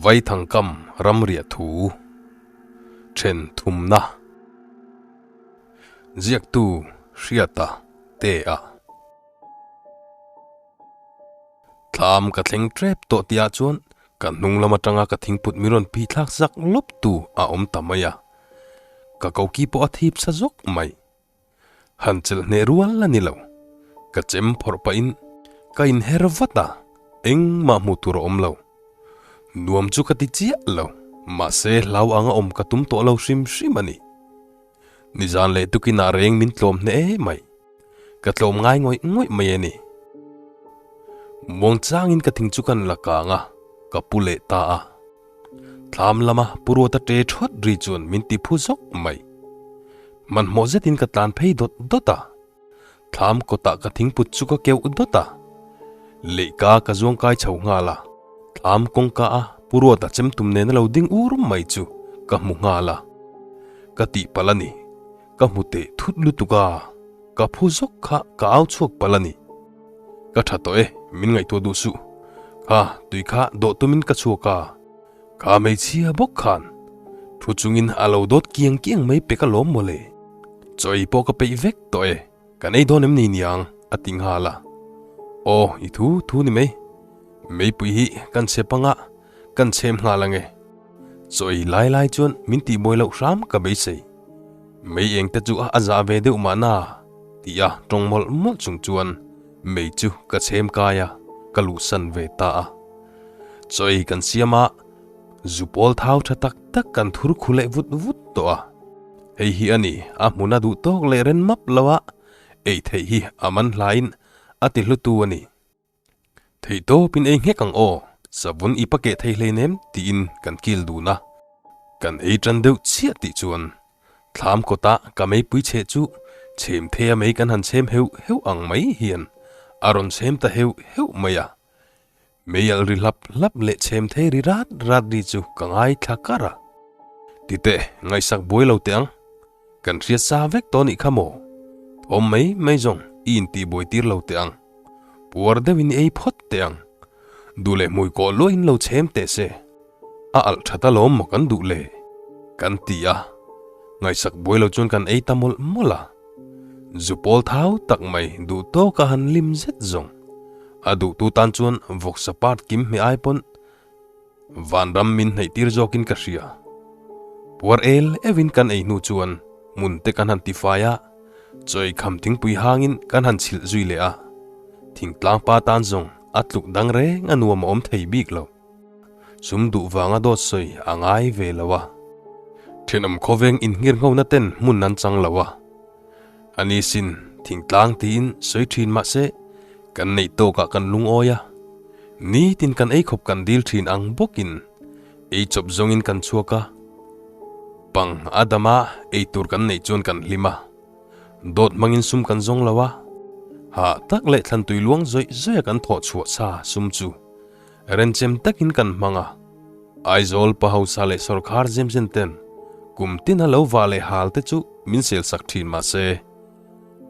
Vaithangkam ramriah thu then thumna Ziaktu Hriata te a Thlam ka thleng tep tawh tihah chuan ka hnung lam atanga ka thingput min rawn phih thlak zak lawp tu a awm ta mai a, ka koki pawh a thip sa zawk mai. Han chelh hneh rual a ni lo. Ka chem phawrh pahin ka inher vat a, engmah hmuh tur a awm lo. Nuam chu ka ti chiah lo, mahse hlau anga awm ka tum tawh lo hrim hrim a ni. Nizan leh tukinah reng min tlawm hneh mai. Ka tlawm ngai ngawih ngawih mai a ni. Muang changin ka thing chu kan la kang a, ka pu leh ta a. Thlam lama Pu Ruata ṭe ṭhawt ri chuan min ti phu zawk mai. Hmanhmawh zetin ka tlan phei dawt dawt a. Thlam kawtah ka thingput chu ka keuh dawt a. Leihka ka zuang kai chho nghal a. Thlam kawngka a Pu Ruata chem tum nena lo ding ur mai chu ka hmu nghal a. Ka tihpalh a ni. Ka hmu teh thut lutuk a, ka phu zawk kha ka au chhuak palh a ni. Ka tha tawh e, min ngaihtuah duh suh. Kha tui kha dawh tumin ka chhuak a, kha hmeichhia bawk khan thu chungin a lo dawt kiang kiang mai pek alawm mawle. Chaw ei pawh ka peih vek tawh e, kan ei dawn em ni niang a ti nghal a. Aw, i thu thu ni mai. Meipui hi kan chhe panga kan chhem nghal ange. Chaw ei lai lai chuan min tihbuai loh hram ka beisei. Mei eng te chu a zah ve deuh mahna tih a tawng mawlh mawlh chung chuan mei chu ka chhem kai a, ka luhsan ve ta a. Chaw ei kan siam a, zu pawl thau tha tak tak kan thur khu leh vut vut tawh a. Hei hi a ni, a hmuna duh tawk leh ren map lo a, ei theih hi a man hlain a ti hlutu a ni. Theih tawpin ei nghek ang aw, savun i pakeh thei hleinem tiin kan kil dun a. Kan ei tan deuh chiah tih chuan thlam kawta ka meipui cheh chu chhem thei a mei kan han chhem heuh heuh ang mai hian a rawn chhem ta heuh heuh mai a. Mei alh ri hlap hlap leh chhem thei ri rat rat ri chu ka ngaithla kar a. Titeh, ngaihsak buai lo teh ang. Kan hriat sa vek tawh nih kha maw? Thawm mai mai zawng i intihbuai tir lo teh ang. Puar deuhin i ei phawt teh ang. Duh leh hmui kawh luahin lo chhem teh se. A alh that alawm maw kan duh le? Kan ti a. Ngaihsak buai lo chuan kan ei ta mawlh mawlh a. Zu pawl thau tak mai duh tawka han lim zet zawng. A duhtu tan chuan vawksa part kim hmeh ai pawn Vanram min hnaih tir zawkin ka hria. Puar el euhin kan ei hnu chuan hmun te kan han tifai a, chawi kham thingpui hangin kan han chhilh zui leh a. Thingtlang pa tan zawng a tluk dang reng a nuam a awm thei bik lo. Sum duh vanga dawt sawi a ngai ve lo a. Thenawm khawveng inngir nghona ten hmun an chang lo a. Ani sin thingtlang tiin sawi thin mah se kan neih tawkah kan lungawi a, nitin kan ei khawp kan dil thin ang bawkin ei chawp zawngin kan chhuak a, pang a dama ei tur kan neih chuan kan hlim a, dawt hmangin sum kan zawng lo a, hah tak leh thlan tui luang zawih zawih a kan thawh chhuah sa sum chu renchem takin kan hmang a, Aizawl pa hausa leh sawrkhar zemzen ten kum tina lo vah leh hal te chu min sel sak thin mah se,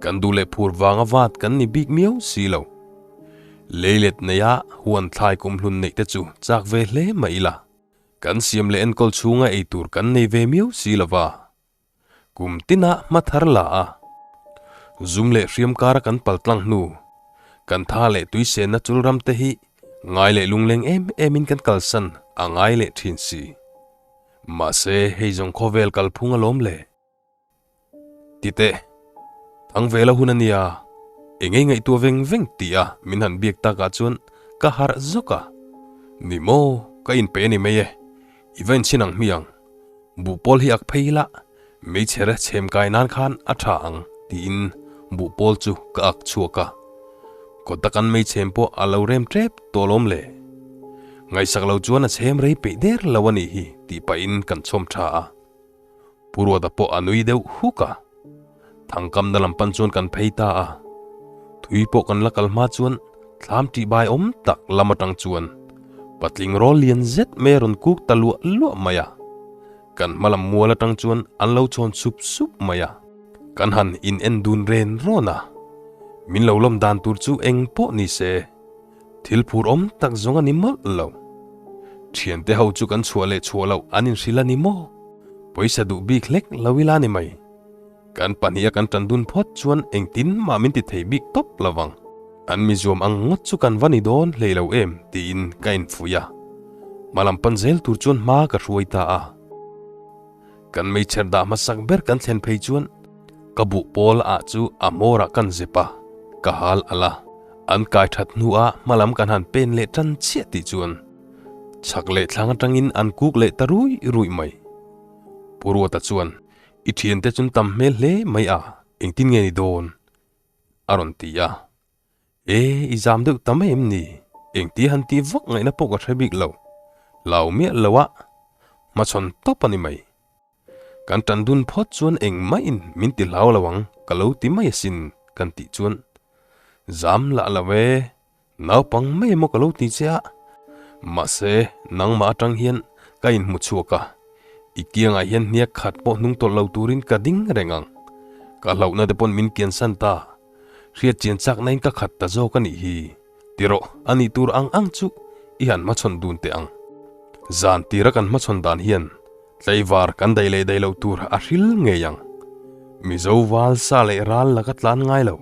kan duh leh phur vanga vat kan ni bik miau si lo. Leilet neia huan thlai kumhlun neih te chu chak ve hle mah ila, kan siam leh enkawl chhunga ei tur kan nei ve miau si lo va. Kum tina hma thar la a, zum leh hriam kara kan pal tlang hnu, kan tha leh tui senna chul ram te hi ngai leh lungleng em emin kan kalsan a ngai leh thin si. Mahse hei zawng khawvel kalphung alawm le. Titeh, thang ve la hun a nia, engei ngaihtuah veng veng tih a min han biak takah chuan ka harh zawk a. Ni maw, ka inpeih a ni mai e, i va inchhin ang hmiang. Buhpawl hi ak phei ila, meichher chhem kai nan khan a tha ang tiin buhpawl chu ka ak chhuak a. Kawta kan meichhem pawh a lo rem tep tawh alawm le. Ngaihsak lo chuan a chhem rei peih der lo a nih hi tih pahin kan chhawm tha a. Pu Ruata pawh a nui deuh huk a. Thangkamna lam pan chuan kan phei ta a. Thui pawh kan la kal hma chuan thlam tih bai awm tak lam atang chuan patling rawl lian zet mai a rawn kuk ta luah luah mai a. Kan hma lam mual atang chuan an lo chhawn sup sup mai a. Kan han in en dun ren rawn a. Min lo lawm dan tur chu eng pawh ni se, thil phur awm tak zawng a ni mawlh lo. Thiante ho chu kan chhuah leh chhuah loh an inhrilh a ni maw? Pawisa duh bik hlek lo ila ni mai. Kan pahniha kan tan dun phawt chuan engtin mah min ti thei bik tawp lo vang. An mi zuam ang ngawt chu kan va ni dawn hlei lo em tiin ka infuih a. Hmalam pan zel tur chuan hma ka hruai ta a. Kan meichher dah hmasak ber kan thlen phei chuan ka buh pawl ah chu a hmawrah kan zep a, ka hal alh a. An kai that hnuah hmalam kan han pen leh tan chiah tih chuan chhak leh thlang atangin an kuk leh ta rui rui mai. Pu Ruata chuan, I thiante chun tam hmel hle mai a, engtin nge ni dawn? a rawn ti a. E, i zam deuh ta mai em ni? Engtia han tih vak ngaihna pawh ka hre bik lo. Hlau miah lo a, hmachhawn tawp a ni mai. Kan tan dun phawt chuan engmahin min ti hlau lo ang ka lo ti mai asin kan tih chuan zam lah lo e, naupang mai emaw ka lo ti che a, mahse nangmah atang hian ka inhmu chhuak a, i kiangah hian hniak khat pawh hnung tawlh lo turin ka ding reng ang, ka hlauhna te pawn min kiansan ta, hriat chian chakna in ka khat ta zawk a nih hi. Ti rawh, a nih tur ang ang chu i han hmachhawn dun teh ang. Zan tira kan hmachhawn dan hian tlaivar kan daih leh daih loh tur a hril ngei ang. Mizo val sa leh ral laka tlan ngai lo,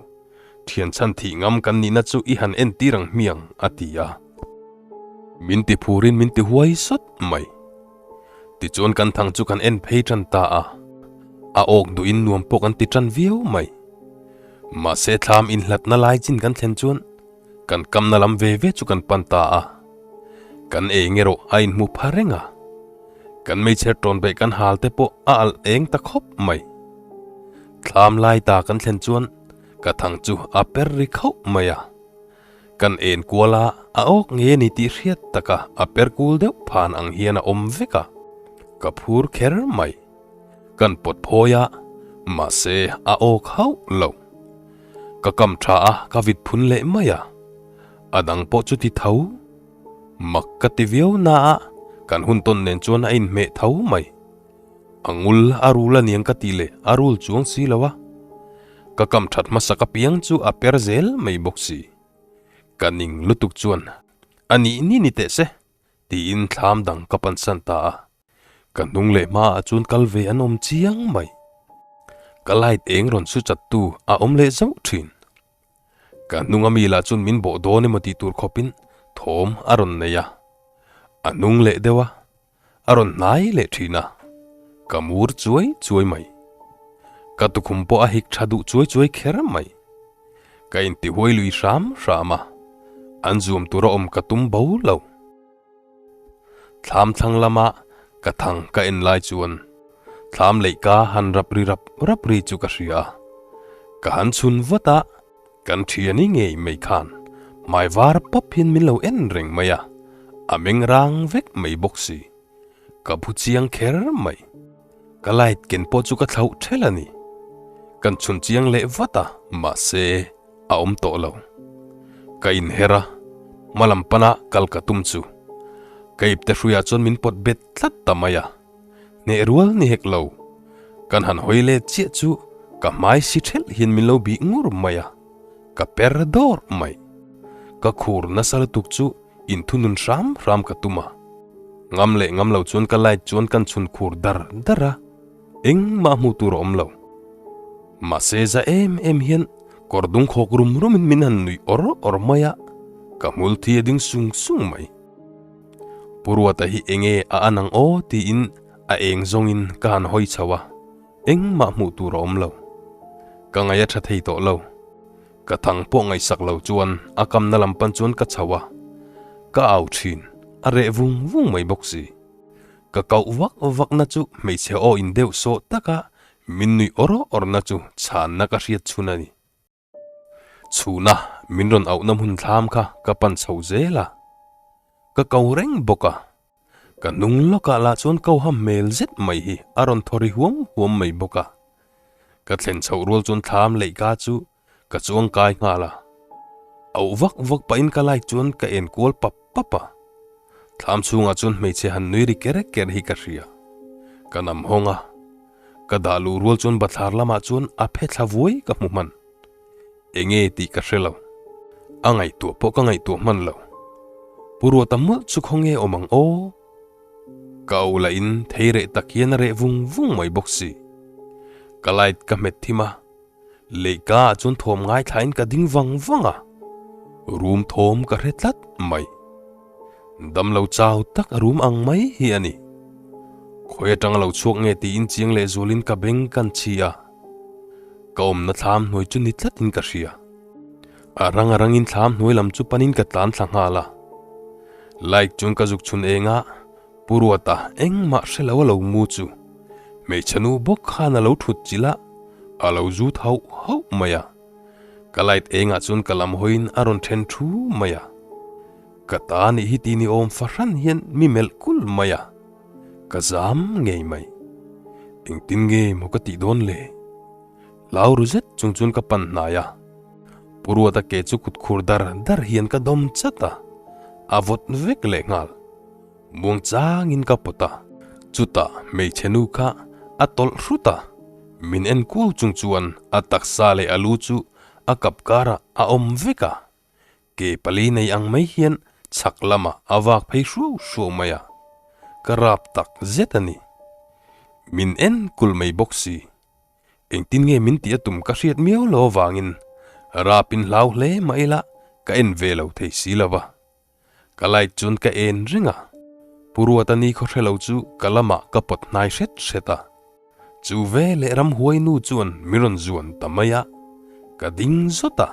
thian chhan thih ngam kan nihna chu i han entir ang hmiang, a ti a. Min ti phurin min ti huai sawt mai. Tichuan kan thang chu kan en phei tan ta a, a awk duhin nuam pawh kan ti tan viau mai. Mahse thlam inhlatna lai chin kan thlen chuan kan kamna lam ve ve chu kan pan ta a, kan eng erawh a inhmu pha reng a, kan meichher tawn beh kan hal te pawh a alh eng ta khawp mai. Thlam lai ta kan thlen chuan ka thang chu a per ri khauh mai a. Kan en kual a, a awk nge ni tih hriat taka a per kul deuh phan ang hian a awm vek a, ka phur kher mai. Kan pawt phawi a, mahse a awk hauh lo. Ka kam tha a, ka vit phun leh mai a, a dang pawh chu ti tho. Mak ka ti viau na a, kan hun tawn nen chuan a inhmeh tho mai. A ngul a rul a niang ka tih leh a rul chuang si lo a. Ka kam that hmasak apiang chu a per zel mai bawk si. Ka ning lutuk chuan a nih ni ni teh se tiin thlam dang ka pansan ta a. Ka hnung leh hmaah chuan kal ve an awm chiang mai. Ka light eng rawn su chat tu a awm leh zauh thin. Ka hnung ami lah chuan min bawh dawn emaw tih tur khawpin thawm a rawn nei a. A hnung leh deuh a. A rawn hnai leh thin a, ka mur chuai chuai mai. Ka tukhum pawh a hik tha duh chuai chuai kher mai. Ka intihuai lui hram hram a, an zuam tura awm ka tum bo lo. Thlam thlang lama ka thang ka en lai chuan thlam leihka han rap ri rap rap ri chu ka hria a, ka han chhun vat a. Kan thiani ngei mai khan hmai var pap hian min lo en reng mai a, a meng rang vek mai bawk si. Ka phu chiang kher mai. Ka light ken pawh chu ka thlauh ṭhel a ni. Kan chhun chiang leh vat a, mahse a awm tawh lo. Ka inher a, hma lam pana kal ka tum chu. Ka ipte hruiah chuan min pawt bet tlat ta mai a. Hneh rual ni hek lo. Kan han hawi let chiah chu ka hmai si thelh hian min lo bih ngur mai a, ka per dawrh mai. Ka khur nasa lutuk chu inthunun hram hram ka tum a. Ngam leh ngam lo chuan ka light chuan kan chhun khur dar dar a, engmah hmuh tur a awm lo. Mahse za em em hian kawr dung khawk rum rumin min han nuih awr awr mai a, ka hmul thi a ding sung sung mai. Pu Ruata hi enge a an ang aw tiin a eng zawngin ka han hawi chho a, engmah hmuh tur a awm lo. Ka ngaih a tha thei tawh lo. Ka thang pawh ngaihsak lo chuan a kamna lam pan chuan ka chho a, ka au thin, a reh vung vung mai bawk si. Ka kauh vak vakna chu hmeichhe aw in deuh sawh taka min nuih awr awrna chu chhanna ka hriat chhun a ni. Chhuna min rawn auhna hmun thlam kha ka pan chho zel a, ka ko reng bawk a, ka hnung lawkah lah chuan ko ha hmel zet mai hi a rawn thaw ri huam huam mai bawk a, ka thlen chhoh rual chuan thlam leihka chu ka chuang kai nghal a, auh vak vak pahin ka light chuan ka en kual pap pap a, thlam chhungah chuan hmeichhe han nui ri ker ker hi ka hria, ka nam hawng a. Ka dah luh rual chuan bathlar lamah chuan a phe thla vuai ka hmu hman. Enge tih ka hre lo. A ngaihtuah pawh ka ngaihtuah hman lo. Pu Ruata mawlh chu khawnge awm ang aw? Ka auh lahin thei reh tak hian a reh vung vung mai bawk si. Ka light ka hmet thim a, leihka ah chuan thawm ngaithlain ka ding vang vang a, room thawm ka hre tlat mai. Damlo chau tak a rum ang mai hi a ni. Khawi atang a lo chhuak nge tiin chiang leh zualin ka beng kan chhi a. Ka awmna thlam hnuai chu ni tlatin ka hria. A rang a rangin thlam hnuai lam chu panin ka tlan thla nghal a. Light chuan ka zuk chhun eng a, Pu Ruata engmah hre lo a lo mu chu hmeichhe nu bawk khan a lo thut chilh a, a lo zut hauh hauh mai a. Ka light engah chuan ka lam hawiin a rawn then thu mai a. Ka ta nih hi ti ni awm fahran hian mi melh kul mai a, ka zam ngei mai. Engtin nge maw ka tih dawn le? Hlau ru zet chung chuan ka pan hnai a. Pu Ruata ke chu kut khur dar dar hian ka dawm chat a, a vawt vek leh nghal. Muang changin ka pawt a, chutah hmeichhe nu kha a tawlh hrut a, min en kuau chung chuan a taksa leh a lu chu a kap karah a awm vek a. Ke pali nei ang mai hian chhak lamah a vak phei hruau hruau mai a, ka rap tak zet a ni. Min en kul mai bawk si. Engtin nge min tih a tum ka hriat miau lo avangin rapin hlau hle mah ila ka en ve lo thei si lo va. Ka light chuan ka en reng a, Pu Ruata ni khaw hre lo chu ka lamah ka pawt hnai hret hret a. Chu ve leh ramhuai nu chuan min rawn zuan ta mai a, ka ding zawt a,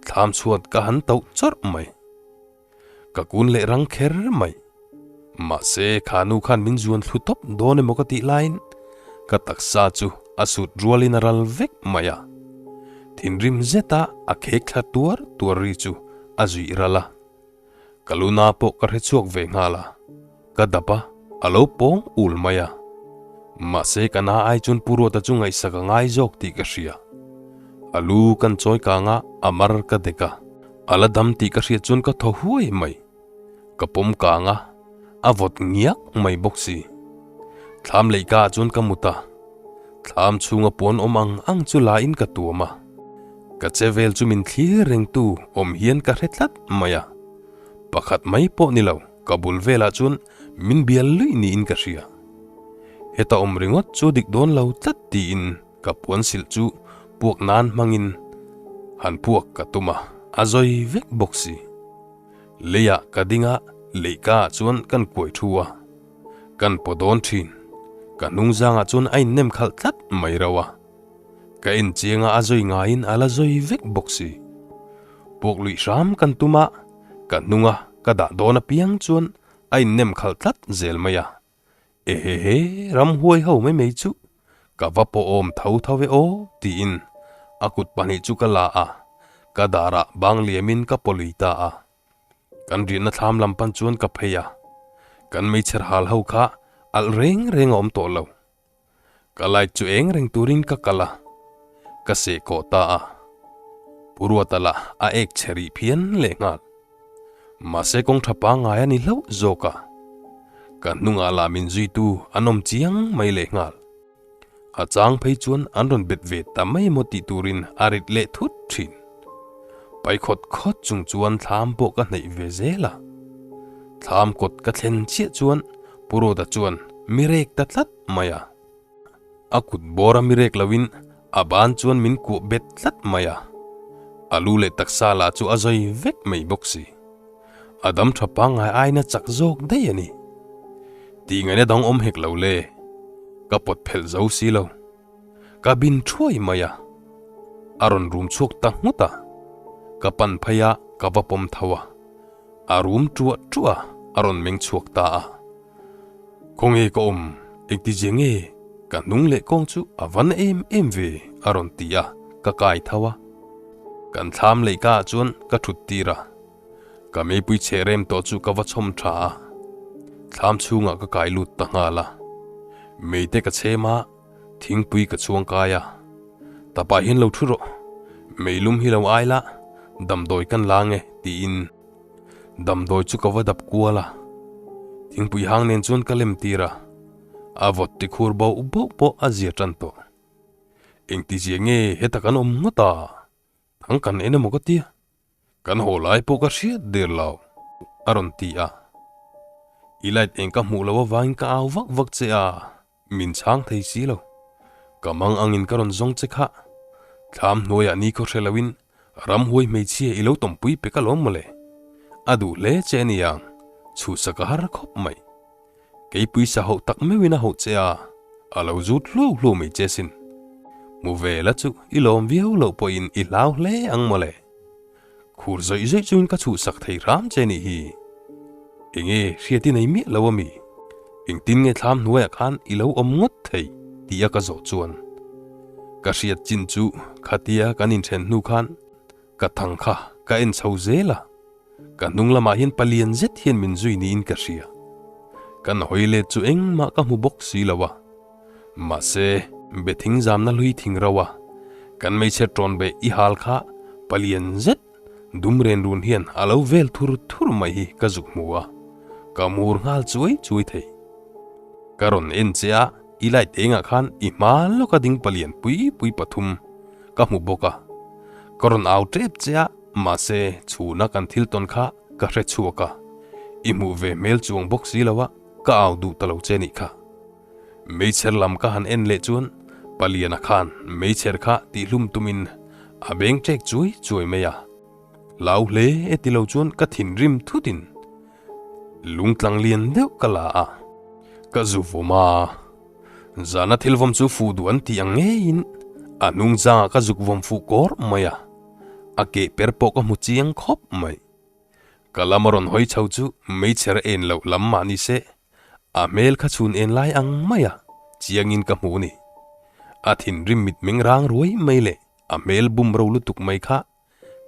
thlam chhuat ka han tauh chawrh mai. Ka kun leh rang kher mai. Mahse, kha nu khan min zuan thlu tawp dawn emaw ka tih laiin ka taksa chu a sut rualin a ral vek mai a. Thinrim zeta a khek thla tuar tuar ri chu a zuih ral a. Ka luna pawh ka hre chhuak ve nghal a, ka dap a, a lo pawng ul mai a. Mahse ka na ai chuan Pu Ruata chu ngaihsak a ngai zawk tih ka hria. A lu kan chawi kang a, a mar ka dek a. A la dam tih ka hriat chuan ka thaw huai mai. Ka pawm kang a, a vawt ngiak mai bawk si. Thlam leihka ah chuan ka mut a. Thlam chhunga puan awm ang ang chu la in ka tuam a. Ka che vel chu min thlir reng tu awm hian ka hre tlat mai a. Pakhat mai pawh ni lo, ka bul velah chuan min bial luih niin ka hria. Heta awm ringawt chu dik dawn lo tlat tiin ka puan silh chu puak nan hmangin han puak ka tum a, a zawi vek bawk si. Leiah ka ding a, leihka ah chuan kan kuai thu a. Kan paw dawn thin. Ka hnung zangah chuan a innem khalh tlat mai rauh a. Ka en chianga a zawi ngaiin a la zawi vek bawk si. Puak luih hram kan tum a, ka hnunga ka dah dawn apiang chuan a innem khalh tlat zel mai a. Ehehe, ramhuai ho mai mai chu ka va pawhawm tho tho e aw tiin a kut pahnih chu ka la a, ka darah bang liamin ka paw lui ta a. Kan riahna thlam lam pan chuan ka phei a, kan meichher hal ho kha alh reng reng a awm tawh lo. Ka light chu eng reng turin ka kal a, ka seh kawh ta a. Pu Ruata lah a ek chhe rih phian leh nghal. Mahse kawng tha pangngai a ni hlauh zawk a, ka hnungah lah min zuitu an awm chiang mai leh nghal. A chang phei chuan an rawn bet ve ta mai emaw tih turin a rit leh thut thin. Pai khawt khawt chung chuan thlam pawh ka hnaih ve zel a. Thlam kawt ka thlen chiah chuan Pu Rawta chuan mi rek ta tlat mai a. A kut bawr a mi rek loin a ban chuan min kuah bet tlat mai a. A lu leh taksa lah chu a zawi vek mai bawk si. A dam tha pangngai aina chak zawk daih a ni. Tih ngaihna dang awm hek lo le. Ka pawt phelh zo si lo. Ka bin thuai mai a. A rawn rum chhuak ta nghut a. Ka pan phei a, ka va pawm tho a. A rum tuah tuah a, a rawn meng chhuak ta a. Khawnge ka awm, engtizia nge ka hnung leh kawng chu a va na em em ve a rawn ti a, ka kai tho a. Kan thlam leihka ah chuan ka thut tir a. Ka meipui chhe rem tawh chu ka va chhawm tha a, thlam chhungah ka kai lut ta nghal a. Meite ka chhem a, thingpui ka chhuang kai a. Tapa hian lo thu rawh, meilum hi lo ai la, damdawi kan la nge tiin damdawi chu ka va dap kual a. Thingpui hang nen chuan ka lem tir a, a vawt ti khur bauh bauh pawh a zia tan tawh. Engtizia nge heta kan awm ngawt a? Thang kan en emaw ka tia, kan haw lai pawh ka hriat der lo, a rawn ti a. I light eng ka hmuh loh avangin ka au vak vak che a, min chhang thei si lo. Ka mang angin ka rawn zawng che kha. Thlam hnuaiah ni khaw hre loin ramhuai hmeichhia i lo tawmpui pe ka lawm mawle. A duh hle che a niang, chhuhsak a har khawp mai. Kei puisa hauh tak meuhin a hauh che a, a lo zut hluau hluau mai che sin. Hmu ve la chu i lawm viau loh pawhin i hlau hle ang mawle. Khur zawih zawih chungin ka chhuhsak thei hram che nih hi. Enge hriat i nei miah lo ami? Engtin nge thlam hnuaiah khan i lo awm ngawt thei? tih a ka zawh chuan ka hriat chin chu khatia kan inthen hnu khan ka thang kha ka en chho zel a, ka hnung lamah hian palian zet hian min zui niin ka hria. Kan hawi let chu engmah ka hmu bawk si lo a. Mahse, be thing zamna hlui thing rauh a, kan hmeichhe tawn be i hal kha palian zet dum ren run hian a lo vel thur thur mai hi ka zuk hmu a, ka mur nghal chuai chuai thei. Ka rawn en che a, i light engah khan i hma lawka ding palian pui pui pathum ka hmu bawk a, ka rawn au tep che a, mahse chhuna kan thil tawn kha ka hre chhuak a, i hmuh ve hmel chuang bawk si lo a, ka au duh ta lo che nih kha. Meichher lam ka han en leh chuan Paliana khan meichher kha tihhlum tumin a beng ṭek chuai chuai mai a. Hlau hle e ti lo chuan ka thinrim thutin lungtlang lian deuh ka la a, ka zu vawm a. Zana thil vawm chu fuh duh an tih ang ngeiin a hnung zangah ka zuk vawm fuh kawr mai a, a keh per pawh ka hmu chiang khawp mai. Ka lam a rawn hawi chho chu meichher en loh lam mah ni se, a hmel kha chhun en lai ang mai a, chiangin ka hmu ni. A thinrim mitmeng rang ruai mai leh a hmel bum ro lutuk mai kha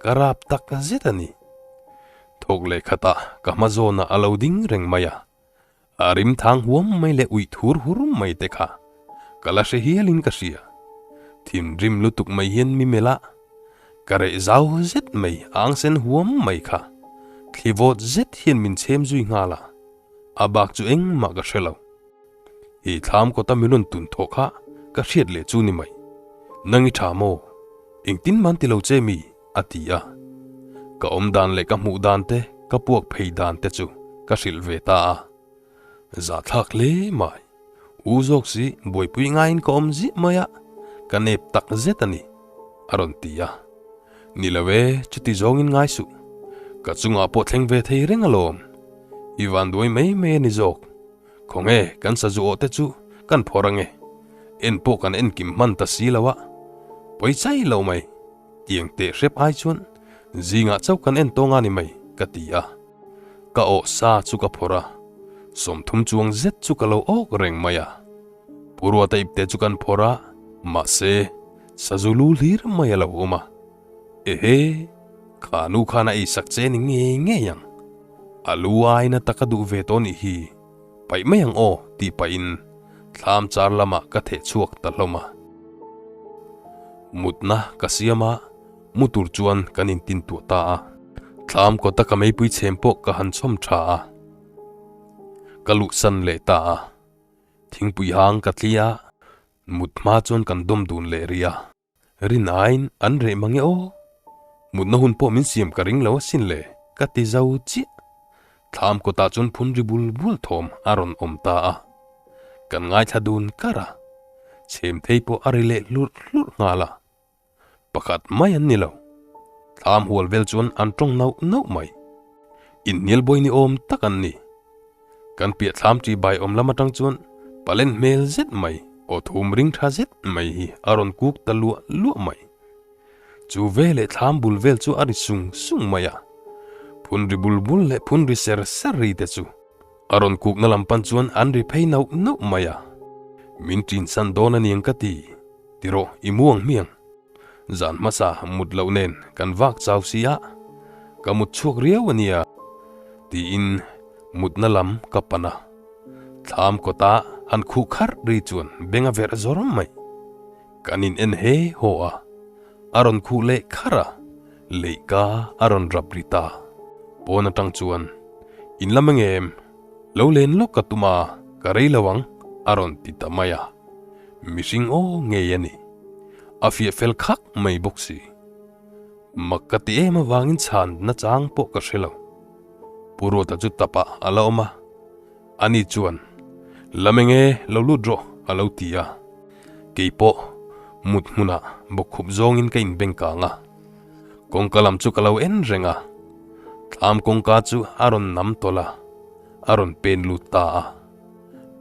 ka rap tak zet a ni. Thawk leh khatah ka hma zawnah a lo ding reng mai a, A rim thang huam mai leh uih thur hur mai te kha ka la hre hialin ka hria. Thinrim lutuk mai hian mi melh a, ka reh zau zet mai ang sen huam mai kha thli vawt zet hian min chhem zui nghal a, a bak chu engmah ka hre lo. Hi thlam kawta min rawn tun thawh kha ka hriat leh chu ni mai. Nang i tha maw? Engtin man ti lo che mi? A ti a. Ka awm dan leh ka hmuh dan te, ka puak phei dan te chu ka hrilh ve ta a. Zahthlak hle mai. U zawk si buaipui ngaiin ka awm ziah mai a, ka nep tak zet a ni, a rawn ti a. Ni lo e, chuti zawngin ngai suh. Ka chungah pawh thleng ve thei reng alawm. I vanduai mai mai a ni zawk. Khawnge kan sazu awh te chu kan phawrh ange. En pawh kan enkim hman ta si lo a, pawi chai lo mai. Tiang teh hrep ai chuan zingah chauh kan en tawng a ni mai ka ti a, ka awh sa chu ka phawrh a, 30 chuang zet chu ka lo awk reng mai a. Pu Ruata ipte chu kan phawrh a, mahse sazu lu hlir mai a lo awm a. Ehe, kha nu khan a eisak che ni ngei ngei ang. A lu aina tak a duh ve tawh nih hi. Paih mai ang aw tih pahin thlam char lamah ka theh chhuak ta hlawm a. Mutna ka siam a, mu tur chuan kan intin tuah ta a. Thlam kawta ka meipui chhem pawh ka han chhawm tha a, ka luhsan leh ta a. Thingpui hang ka tli a, mut hma chuan kan dawm dun leh rih a. Rin aiin an reh mang e aw. Mutna hun pawh min siam ka ring lo asin le, ka ti zo chiah. Thlam kawtah chuan phun ri bul bul thawm a rawn awm ta a. Kan ngaithla dun kar a, chhem thei pawh a ri leh hlurh hlurh nghal a. Pakhat mai an ni lo. Thlam hual vel chuan an tawng nauh nauh mai. Inhnial bawi ni awm tak an ni. Kan piah thlam ṭi bai awm lam aṭang chuan palen hmel zet mai, aw thum ring ṭha zet mai hi a rawn kuk ta luah luah mai. Chu veleh thlam bul vel chu a ri sung sung mai a, phun ri bul bul leh phun ri ser ser ri te chu a rawn kukna lam pan chuan an ri phei nauh nauh mai a. Min ṭinsan dawn a niang ka ti, tirawh i mu ang hmiang. Zan hmasa mut loh nen kan vak chau si a, ka mut chhuak riau a nia tiin mutna lam ka pan a. Thlam kawta han khuh kharh ri chuan beng a verh zawr mai. Kan in en he haw a, a rawn khuh leh kharh a, leihka a rawn rap ri ta. Pawn atang chuan, In lam eng em? Lo len lawk ka tum a, ka rei lo ang a rawn ti ta mai a. Mihring aw ngei a ni. A fiah fel khak mai bawk si. Mak ka ti em avangin chhan nachang pawh ka hre lo. Pu Ruata chu tapah a la awm a. Ani chuan, Lam eng e, lo lut rawh, a lo ti a. Kei pawh mut hmunah bawkkhup zawngin ka inbeng kang a. Kawngka lam chu ka lo en reng a. Thlam kawngka chu a rawn nam tawlh a, a rawn pen lut ta a.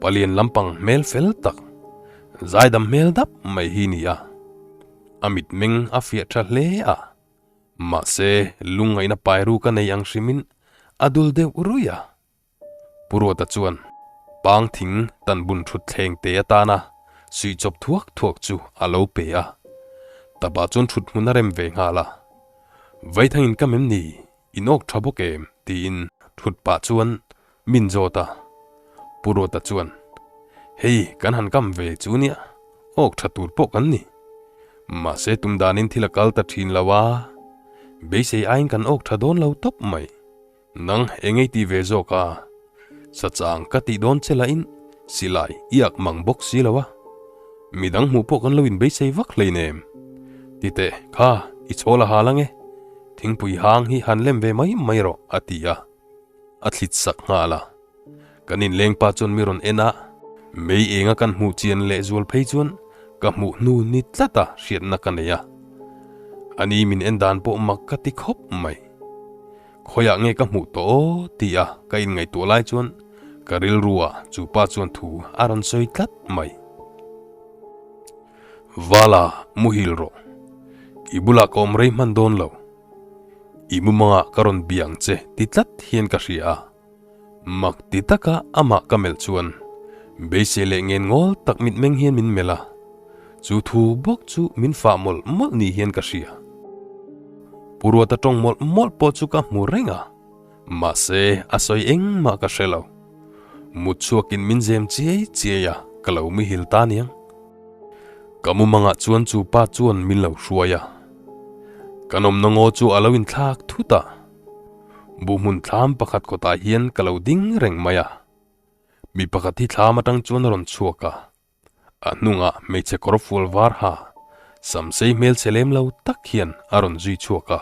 Palian lampang hmel fel tak, zaidam hmel dap mai hi ni a. A mitmeng a fiah tha hle a. Mahse, lungngaihna pairu ka nei ang hrimin a dul deuh ruih a. Pu Ruata chuan pang thing tan bun thut thleng te atana suih chawp thuak thuak chu a lo pe a. Tapa chuan thut hmun a rem ve nghal a. Vaithangin ka mem ni, in awk tha bawk em? tiin thut pah chuan min zawt a. Pu Ruata chuan, Hei kan han kam ve chu nia, awk tha tur pawh kan ni. Mahse tum danin thil a kal ta thin lo a, beisei aiin kan awk tha dawn lo tawp mai. Nang eng ei ti ve zawk a? Sachang ka tih dawn che lahin silai i ak mang bawk si lo a. Midang hmuh pawh kan lo inbeisei vak hleinem. Titeh, kha, i chawl a hal ange. Thingpui hang hi han lem ve mai mai rawh, a ti a. A thlit sak nghal a. Kan inleng pa chuan mi rawn en a, mei enga kan hmuh chian leh zual phei chuan ka hmuh hnu ni tlata hriatna ka nei a. Ani min en dan pawh mak ka ti khawp mai. Khawiah nge ka hmuh tawh aw ti a ka inngaihtuah lai chuan ka rilru ah chu pa chuan thu a rawn sawi tlat mai. Vala muhil rawh. I bulah ka awm rei hman dawn lo. I mumangah ka rawn bia ang che ti tlat hian ka hria a. Mak ti taka amah ka melh chuan beisei leh ngen ngawl tak mitmeng hian min melh a, chu thu bawk chu min fah mawlh mawlh ni hian ka hria. Pu Ruata tawng mawlh mawlh pawh chu ka hmu reng a, mahse a sawi engmah ka hre lo. Mut chhuakin min zem chiai chiai a, ka lo mihil ta aniang. Ka mumangah chuan chu pa chuan min lo hruai a, kan awmna ngaw chu a lo inthlak thut a. Buhhmun thlam pakhat kawtah hian ka lo ding reng mai a, mi pakhat hi thlam atang chuan a rawn chhuak a, a hnungah hmeichhe kawr fual var ha samsei hmelchhe lem lo tak hian a rawn zui chhuak a,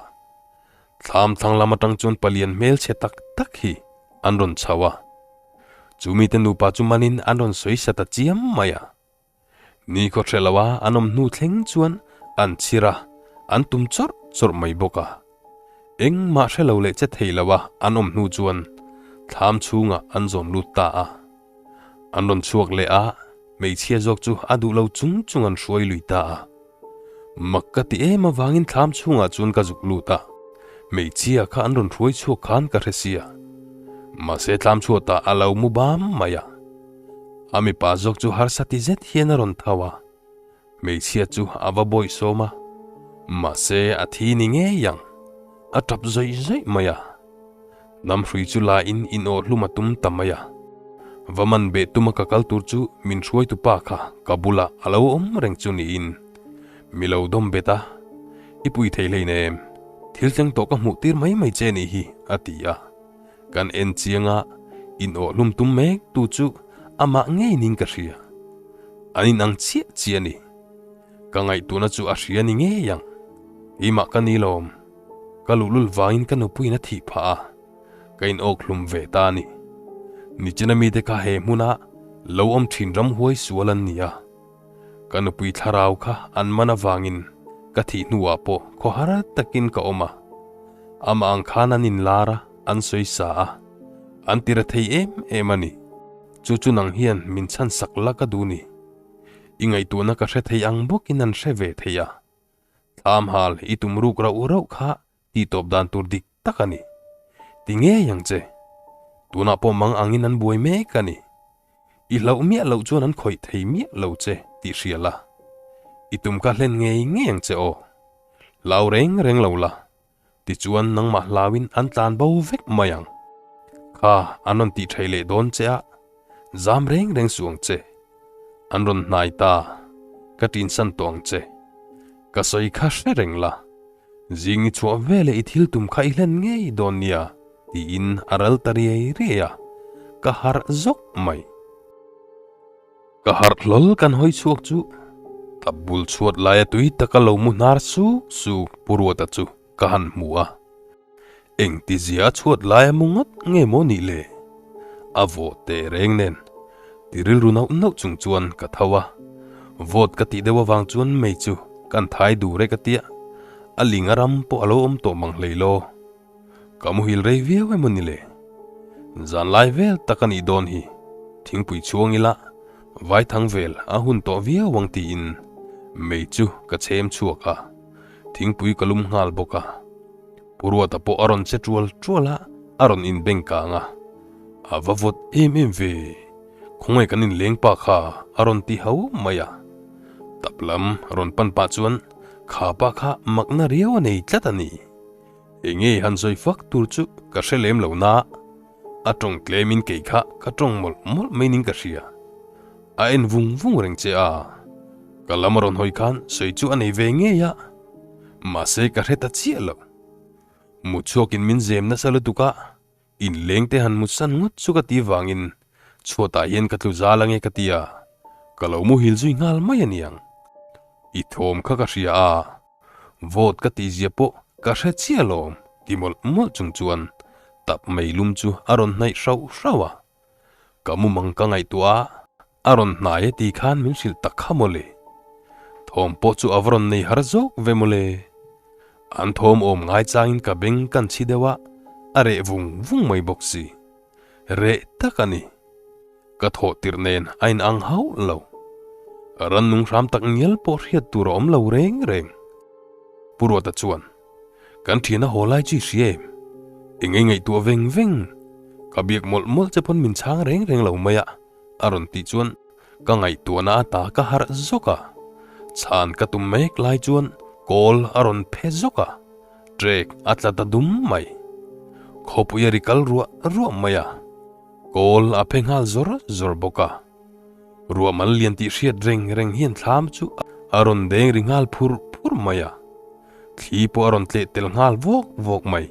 thlam thlang lam atang chuan palian hmelchhe tak tak hi an rawn chho a, chu mite nupa chu manin an rawn sawi sa ta chiam mai a. Ni khaw hre lo a an awm hnu thleng chuan an chhir a, an tum chawrh chawrh mai bawk a. Engmah hre lo leh che thei lo a an awm hnu chuan thlam chhungah an zawn lut ta a. An rawn chhuak leh a, hmeichhia zawk chu a duh lo chung chung an hruai lui ta a. Mak ka ti em avangin thlam chhungah chuan ka zuk lut a, hmeichhia kha an rawn hruai chhuak khan ka hre sia. Mahse thlam chhuatah a lo mu bam mai a. A mipa zawk chu harsa ti zet hian a rawn tho a, hmeichhia chu a va bawih sawm a, mahse a thi ni ngei ang, a tap zawih zawih mai a. Hnam hrui chu la in in awh hlum a tum ta mai a, va man beh tuma ka kal tur chu min hruaitu pa kha ka bulah a lo awm reng chu niin mi lo dawm bet a, I pui thei hleinem, thil tleng tawh ka hmuh tir mai mai che nih hi, a ti a. Kan en chiang a, in awh hlum tum mek tu chu amah ngei ning ka hria. An in ang chiah chiah a ni. Ka ngaihtuahna chu a hria ni ngei ang. Keimah ka ni lawm. Ka luhlul vangin ka nupuiin a thih phah a, ka in awk hlum ve ta a ni. Nichina mite kha he hmuna lo awm thin ramhuai sual an ni a. Ka nupui thlarau kha an man avangin ka thih hnuah pawh khawhar takin ka awm a. Amah ang khan an inlar a, an sawi sa a, an ti ra thei em em a ni. Chu chu nang hian min chhan sak la ka duh ni. I ngaihtuahna ka hre thei ang bawkin an hre ve thei a. Thlam hal i tum ruk rauh rauh kha tih tawp dan tur dik tak a ni. Ti ngei ang che. Tunah pawh mang angin an buai mek a ni. I hlauh miah loh chuan an khawih thei miah lo che tih hria la. I tum kha hlen ngei ngei ang che aw. Hlau reng reng lo la. Tichuan nangmah hlauin an tlan bo vek mai ang. Kha an rawn tih thei leh dawn che a, zam reng reng suh ang che. An rawn hnai ta, ka tinsan tawh ang che. Ka sawi kha hre reng la. Zing i chhuah veleh i thil tum kha i hlen ngei dawn nia tiin a ral ta riai riai a, ka harh zawk mai. Ka harh hlawl kan hawi chhuak chu tap bul chhuat laia tui taka lo mu hnar suk suk Pu Ruata chu ka han hmu a. Engtizia a chhuat laia mu ngawt nge maw nih le? A vawh teh reng nen ti rilru nauh nauh chung chuan ka tho a, vawt ka tih deuh avang chuan mei chu kan thai dur e ka tia, a ling a ram pawh a lo awm tawh mang hlei law. Ka muhil rei viau emaw ni le? Zan lai vel tak a nih dawn hi, thingpui chhuang ila vaithang vel a hun tawh viau ang tiin mei chu ka chhem chhuak a, thingpui ka lum nghal bawk a. Pu Ruata pawh a rawn che tual tual a, a rawn inbeng kang a. A va vawt em em ve, khawngaih kan inleng pa kha a rawn ti hau mai a. Tap lam rawn pan pah chuan kha pa kha makna riau a nei tlat a ni. Enge han sawi fak tur chu ka hre lem lo na, a tawng tlemin kei kha ka tawng mawlh mawlh mai ning ka hria. A en vung vung reng che a, ka lam a rawn hawi khan sawi chu a nei ve ngei a. Mahse ka hre ta chiah lo. Mutchhuakin min zem nasa lutuk a, inleng te han mutsan ngawt chu ka ti vangin chhuatah hian ka tlu zal ange ka ti a, ka lo muhil zui nghal mai a niang. I thawm kha ka hria a, vawt ka tihzia pawh ka hre chiah alawm ti mawlh mawlh chung chuan tap mei lum chu a rawn hnaih hrauh hrauh a. Ka mumang ka ngaihtuah a, a rawn hnai e ti khan min hrilh tak kha mawle. Thawm pawh chu a va rawn nei har zawk ve mawle. An thawm awm ngai changin ka beng kan chhi deuh a, a reh vung vung mai bawk si. Reh tak a ni. Ka thawh tirh nen a inang hauh lo. Rannung hram tak ngial pawh hriat tur a awm lo reng reng. Pu Ruata chuan. Kan thian a haw lai chu i hria em? Eng ei ngaihtuah veng veng? Ka biak mawlh mawlh che pawn min chhang reng reng lo mai a, a rawn tih chuan ka ngaihtuahna a ta ka harh zawk a. Chhan ka tum mek lai chuan kawl a rawn phe zawk a, trek a tla ta dum mai. Khawpui a ri kal ruah ruah mai a, kawl a phe nghal zawr zawr bawk a. Ruah mal lian tih hriat reng reng hian thlam chu a rawn deng ri nghal phur phur mai a. Thli pawh a rawn tleh tel nghal vawk vawk mai.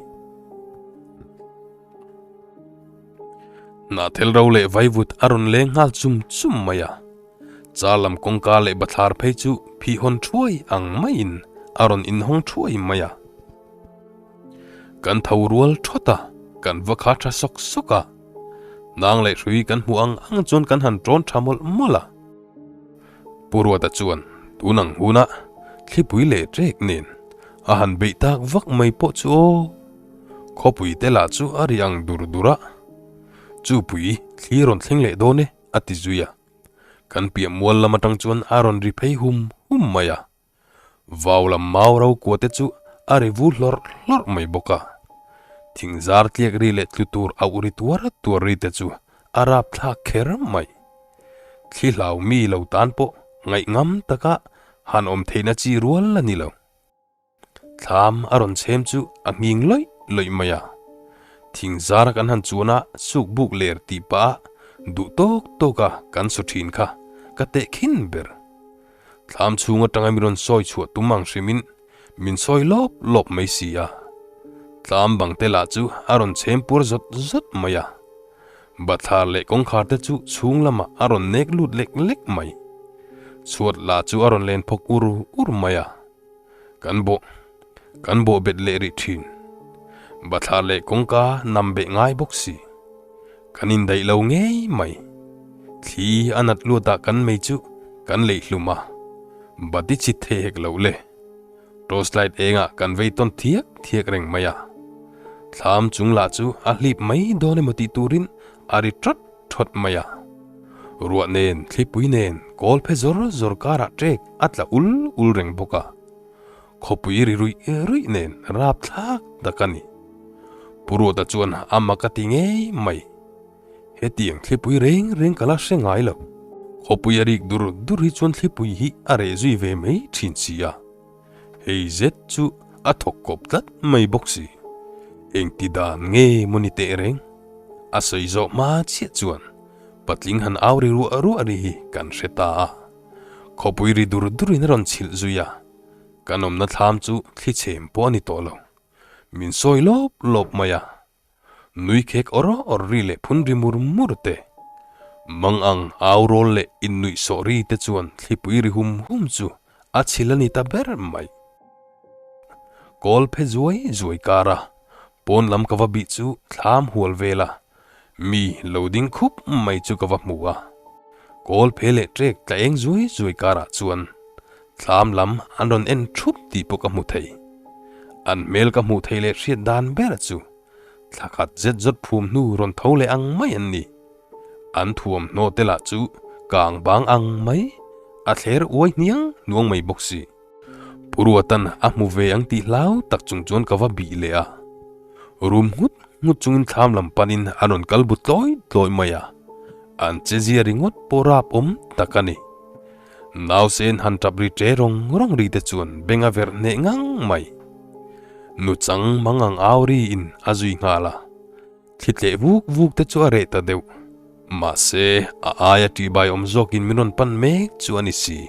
Hnahthel ro leh vaivut a rawn leng nghal chum chum mai a. Char lam kawngka leh bathlar phei chu phihhawn thuai ang maiin a rawn inhawng thuai mai a. Kan tho rual thawt a, kan va kha tha sawk sawk a. Nang leh hrui kan hmuh ang ang chuan kan han tawn tha mawlh mawlh a. Pu Ruata chuan tun ang huna thlipui leh ṭek nen a han beih tak vak mai pawh chu aw. Khawpui te lah chu a ri ang dur dur a, Chupui thli rawn thleng leh dawn e a ti zui a. Kan piah mual lam atang chuan a rawn ri phei hum hum mai a. Vau lam mau ro kua te chu a ri vu hlawrh hlawrh mai bawk a. Thing zar tliak ri leh tlu tur auh ri tuar tuar ri te chu a rap thlak kher mai. Thli hlau mi lo tan pawh ngaih ngam taka han awm theihna chi rual a ni lo. Thlam a rawn chhem chu a nghing lawih lawih mai a. Thing zara kan han chuan a suk buk ler tih pah a duh tawk tawk a kan su thin kha ka teh khin ber. Thlam chhung atanga mi rawn sawi chhuah tum ang hrimin min sawi lawp lawp mai si a. Tlam bang te lah chu a rawn chhem puar zawt zawt mai a. Bathlar leh kawngkhar te chu chhung lamah a rawn nek lut lek lek mai. Chhuat lah chu a rawn len phawk ur ur mai a. Kan bawh kan bawh bet leh rih thin. Bathlar leh kawngka nam beh ngai bawk si. Kan indaih lo ngei mai. Thli a nat luatah kan mei chu kan leih hlum a, bati chhit thei hek loh le. Torch light engah kan vei tawn thiak thiak reng mai a. Thlam chung lah chu a hlip mai dawn emaw tih turin a ri ṭawt ṭhawt mai a. Ruah nen, thlipui nen, kawl phe zawr zawr karah ṭek a tla ul ul reng bawk a. Khawpui ri ruih ruih nen rapthlak tak a ni. Pu Ruata chuan a mak a ti ngei mai. Hetiang thlipui reng reng ka la hre ngai lo. Khawpui a rik dur dur hi chuan thlipui hi a reh zui ve mai thin si a. Hei zet chu a thawk kawp tlat mai bawk si. Engti dan nge maw ni teh reng? A sawi zawh hma chiah chuan patling han au ri ruah ruah ri hi kan hre ta a. Khawpui ri dur durin a rawn chhilh zui a. Kan awmna thlam chu thli chhem pawh a ni tawh lo. Min sawi lawp lawp mai a. Nui khek awr awr ri leh phun ri mur mur te. Mang ang au rawl leh innuih sawh ri te chuan thlipui ri hum hum chu a chhil a ni ta ber mai. Kawl phe zuai zuai kar a, pawn lam ka va bih chu thlam hual vel a. Mi lo ding khup mai chu ka va hmu a. Kawl phe leh ṭek tla eng zuai zuai karah chuan thlam lam an rawn en ṭhup tih pawh ka hmu thei. An hmel ka hmuh theih leh hriat dan ber chu thla khat zet zawt phum hnu rawn tho leh ang mai an ni. An thuamhnaw te lah chu kang bang ang mai, a thler uai hniang hnuang mai bawk si. Pu Ruatan a hmu ve ang tih hlau tak chung chuan ka va bih leh a. Rum nghut nghut chungin thlam lam panin an rawn kal bu tlawi tlawi mai a. An che zia ringawt pawh rap awm tak a ni. Nausen han tap ri ṭe rawng rawng ri te chuan beng a verh hneh ngang mai. Nuchang mang ang au riin a zui nghal a. Thli tleh vuk vuk te chu a reh ta deuh. Mahse, a aia ṭihbai awm zawkin min rawn pan mek chu a ni si.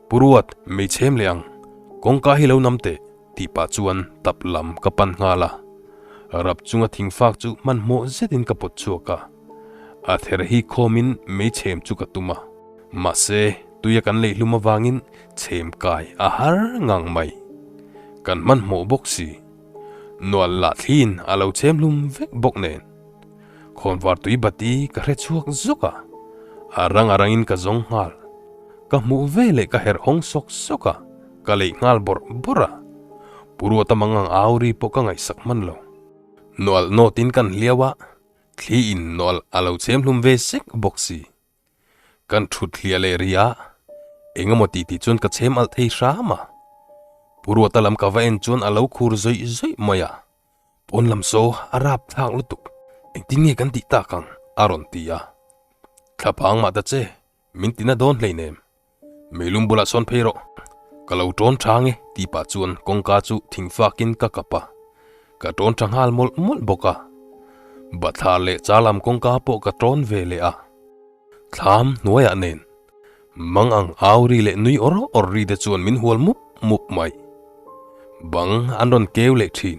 Pu Ruat, mei chhem leh ang. Kawngka hi lo nam teh, tih pah chuan tap lam ka pan nghal a. Rap chunga thingfak chu hmanhmawh zetin ka pawt chhuak a. A ther hi khawmin mei chhem chu ka tum a. Mahse, tuia kan lei hlum avangin chhem kai a har ngang mai. Kan hmanhmawh bawk si. Nual lah thliin a lo chhem hlum vek bawk nen. Khawnvar tui bati ka hre chhuak zawk a, a rang a rangin ka zawng nghal. Ka hmuh ve leh ka herh hawng sawk sawk a, ka leih nghal bawrh bawrh a. Pu Ruata mangang au ri pawh ka ngaihsak hman lo. Nual nawtin kan hliau a, thli in nual a lo chhem hlum ve sek bawk si. Kan thut hliah leh rih a, eng emaw tih tih chuan ka chhem alh thei hram a. Pu Ruata lam ka va en chuan a lo khur zawih zawih mai a, pawn lam saw a rap thlak lutuk, engtin nge kan tih tak ang? a rawn ti a. Thlaphang mah ta che, min tina dawn hleinem. Meilum bulah sawn phei rawh, ka lo tawn tha nge tih pah chuan kawngka chu thingfakin ka kap a, ka tawn tha nghal mawlh mawlh bawk a. Bathlar leh char lam kawngka pawh ka tawn ve leh a, thlam hnuaiah nen mang ang au ri leh nui awr awr ri te chuan min hual mup mup mai. Bang an rawn keu leh thin.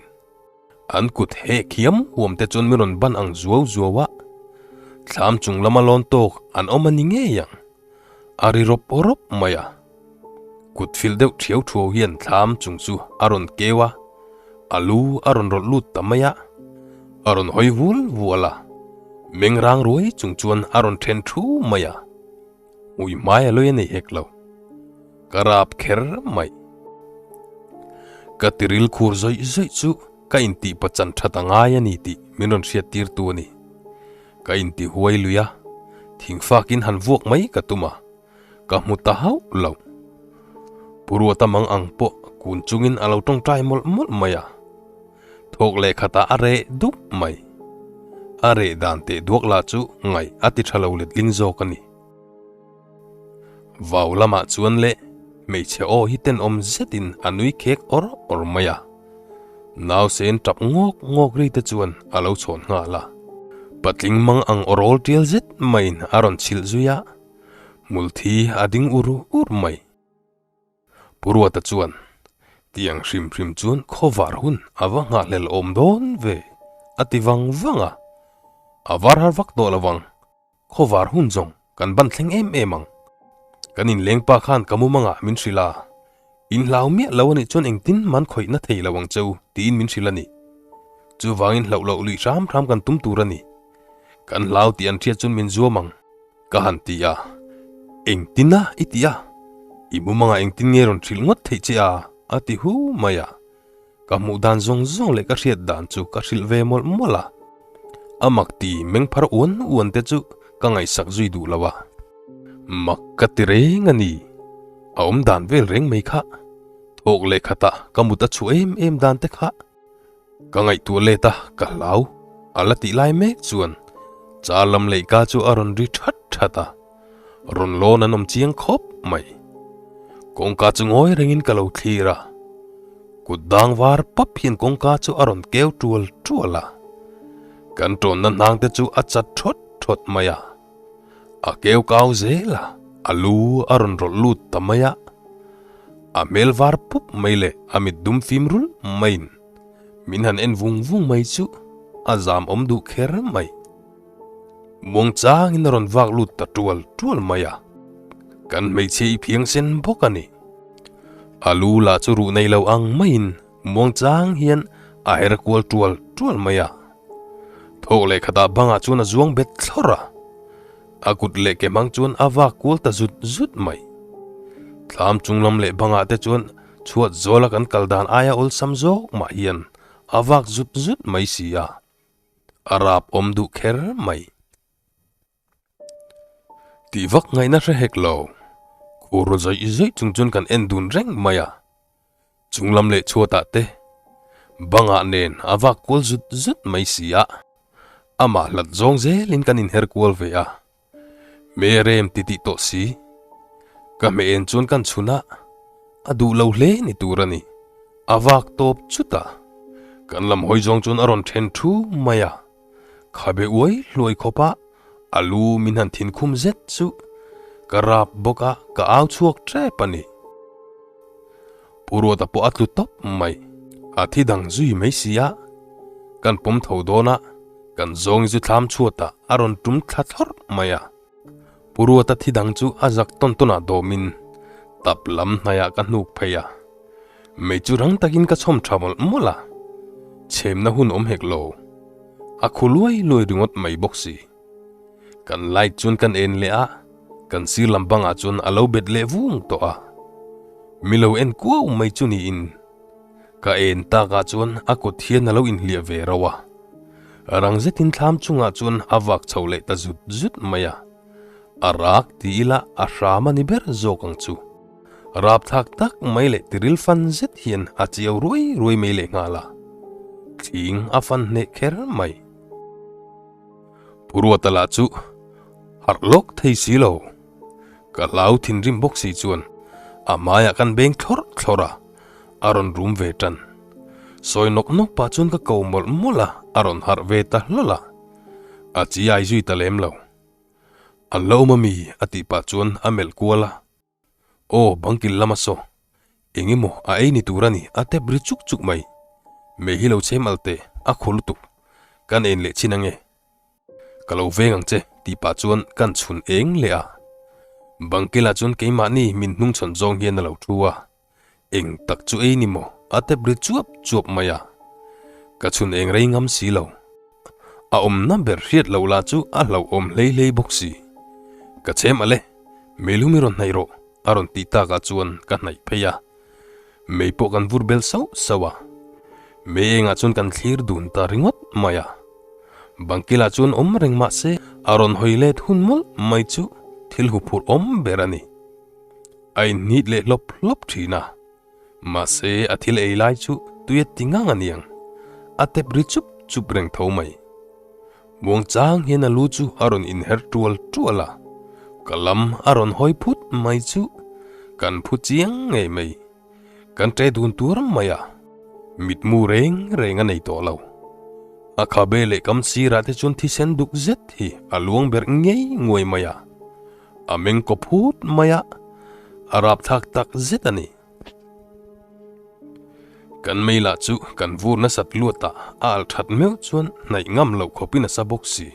An kut heh khiam huam te chuan min rawn ban ang zuau zuau a, thlam chung lama lawn tawk an awm a ni ngei ang. A ri rawp rawp mai a, kut fil deuh thiau thuau hian thlam chung chu a rawn keu a, a lu a rawn rawlh lut ta mai a, a rawn hawi vul vual a, meng rang ruai chung chuan a rawn then thu mai a, hmui hmai a lawi a nei hek lo, ka rap kher mai. Ka tiril khur zawih zawih chu ka intih pachan that a ngai a ni tih min rawn hriat tir tu a ni. Ka inti huai lui a, thingfakin han vuak mai ka tum a, ka hmu ta hauh lo. Pu Ruata mang ang pawh kun chungin a lo tawngtai mawlh mawlh mai a, thawk leh khatah a reh dup mai. A reh dan teh duak lah chu ngaih a ti tha lo letling zawk a ni. Vau lamah chuan leh hmeichhe aw hi tenawm zetin a nui khek awr awr mai a. Nausen tap ngawk ngawk ri te chuan a lo chhawn nghal a. Patling mang ang aw rawl tial zet maiin a rawn chhilh zui a, hmulthi a ding ur ur mai. Pu Ruata chuan, Tiang hrim hrim chuan khawvar hun a va nghahhlel awm dawn ve, a ti vang vang a. A var har vak tawh lo vang. Khawvar hun zawng kan ban thleng em em ang. Kan inleng pa khan ka mumangah min hrilh a, In hlau miah lo anih chuan engtin man khawihna thei lo ang cheu tiin min hrilh a ni. Chuvangin hlauh loh luih hram hram kan tum tur a ni. Kan hlau tih an hriat chuan min zuam ang ka han ti a. Engtin a i ti a? I mumangah engtin nge rawn hrilh ngawt theih che a? a ti hu mai a. Ka hmuh dan zawng zawng leh ka hriat dan chu ka hrilh ve mawlh mawlh a, a mak ti meng phar uan uan te chu ka ngaihsak zui duh lo a. Mak ka ti reng a ni, a awm dan vel reng mai kha, thawk leh khatah ka mut a chhuah em em dan te kha ka ngaihtuah let a, ka hlau a la tih lai mek chuan char lam leihka chu a rawn ri that that a. Rawn lawn an awm chiang khawp mai. Kawngka chu ngawi rengin ka lo thlir a. Kut dang var pap hian kawngka chu a rawn keu tual tual a. Kan tawnna hnang te chu a chat thawt thawt mai a. A keu kau zel a, a lu a rawn rawlh lut ta mai a. A hmel var pup mai leh a mit dum fim rulh maiin min han en vung vung mai chu a zam awm duh kher mai. Muangchangin a rawn vak lut ta tual tual mai a, kan hmeichhia i phiang sen bawk a ni. A lu lah chu ruh nei lo ang maiin muangchang hian a her kual tual tual mai a. Thawk leh khatah bangah chuan a zuang bet thlawrh a, a kut leh ke hmang chuan a vak kual ta zut zut mai. Thlam chung lam leh bangah te chuan chhuat zawla kan kal dan aia awlsam zawk mah hian a vak zut zut mai si a, a rap awm duh kher mai. Tih vak ngaihna hre hek lo. Khur raw zawih zawih chung chuan kan en dun reng mai a. Chung lam leh chhuatah te bangah nen a vak kual zut zut mai si a. Amah hlat zawng zelin kan inher kual ve a. Me rem ti tih tawh si. Ka hmeh en chuan kan chhun a, a duh lo hle ni tur a ni. A vak tawp chut a. Kan lam hawi zawng chuan a rawn then thu mai a. Khabe uai hluai khawp a, a lu min han thin khum zet chu ka rap bawk a, ka au chhuak tep a ni. Pu Ruata pawh a tlu tawp mai, a thi dang zui mai si a, kan pawm tho dawn a, kan zawng chu thlam chhuat ah a rawn tum thla thlawrh mai a. Pu Ruata thi dang chu a zak tawn tawn ah dawmin tap lam hnaiah ka hnuk phei a. Mei chu rang takin ka chhawm tha mawlh mawlh a, chhemna hun awm hek lo. A khu luai luai ringawt mai bawk si. Kan light chuan kan en leh a, kan sir lam bangah chuan a lo bet leh vung tawh a. Mi lo en kuau mai chu niin ka en takah chuan a kut hian a lo inhliah ve rauh a. Rang zetin thlam chungah chuan a vak chho leh ta zut zut mai a. A rak ti ila a hram a ni ber zawk ang chu. Rapthlak tak mai leh tiril fan zet hian a chiau ruai ruai mai leh nghal a, thing a fan hneh kher mai. Pu Ruata lah chu harh lawk thei si lo, ka hlau thinrim bawk si chuan a hmaiah kan beng thlawrh thlawrh a, a rawn rum ve tan. Sawi nawk nawk pah chuan ka ko mawlh mawlh a, a rawn harh ve ta hlawlh a, a chiai zui ta lem lo. An la awm ami? a tih pah chuan a melh kual a. Aw, bangkil lama saw. Eng emaw a ei ni tur a ni, a tep ri chuk chuk mai. Mei hi lo chhem al teh, a khaw lutuk. Kan en leh chin ange. Ka lo veng ang che, tih pah chuan kan chhun eng leh a. Bangkilah chuan keimahni min hnungchhawn zawng hian a lo thu a. Eng tak chu ei ni maw? A tep ri chuap chuap mai a. Ka chhun eng rei ngam si lo. A awmna ber hriat loh lah chu a hlauhawm hlei hlei bawk si. Ka chhem ale, Meilum i rawn hnaih rawh, a rawn tih takah chuan ka hnaih phei a. Mei pawh kan vur bel sauh sauh a. Mei engah chuan kan thlir dun ta ringawt mai a. Bangkilah chuan awm reng mah se a rawn hawi let hun mawlh mai chu thil huphurh awm ber a ni. A inhnit leh hlawp hlawp thin a, mahse a thil ei lai chu tui a ti ngang a niang, a tep ri chup chup reng tho mai. Muangchang hian a lu chu a rawn inher tual tual a, ka lam a rawn hawi phut mai chu kan phu chiang ngei mai. Kan ṭe dun tur mai a, mitmu reng reng a nei tawh lo. A khabe leh kam sirah te chuan thisen duk zet hi a luang ber ngei nguai mai a. A meng kaw phut mai a, a rapthlak tak zet a ni. Kan mei lah chu kan vur nasat luat a, a alh that meuh chuan hnaih ngam loh khawpin a sa bawk si.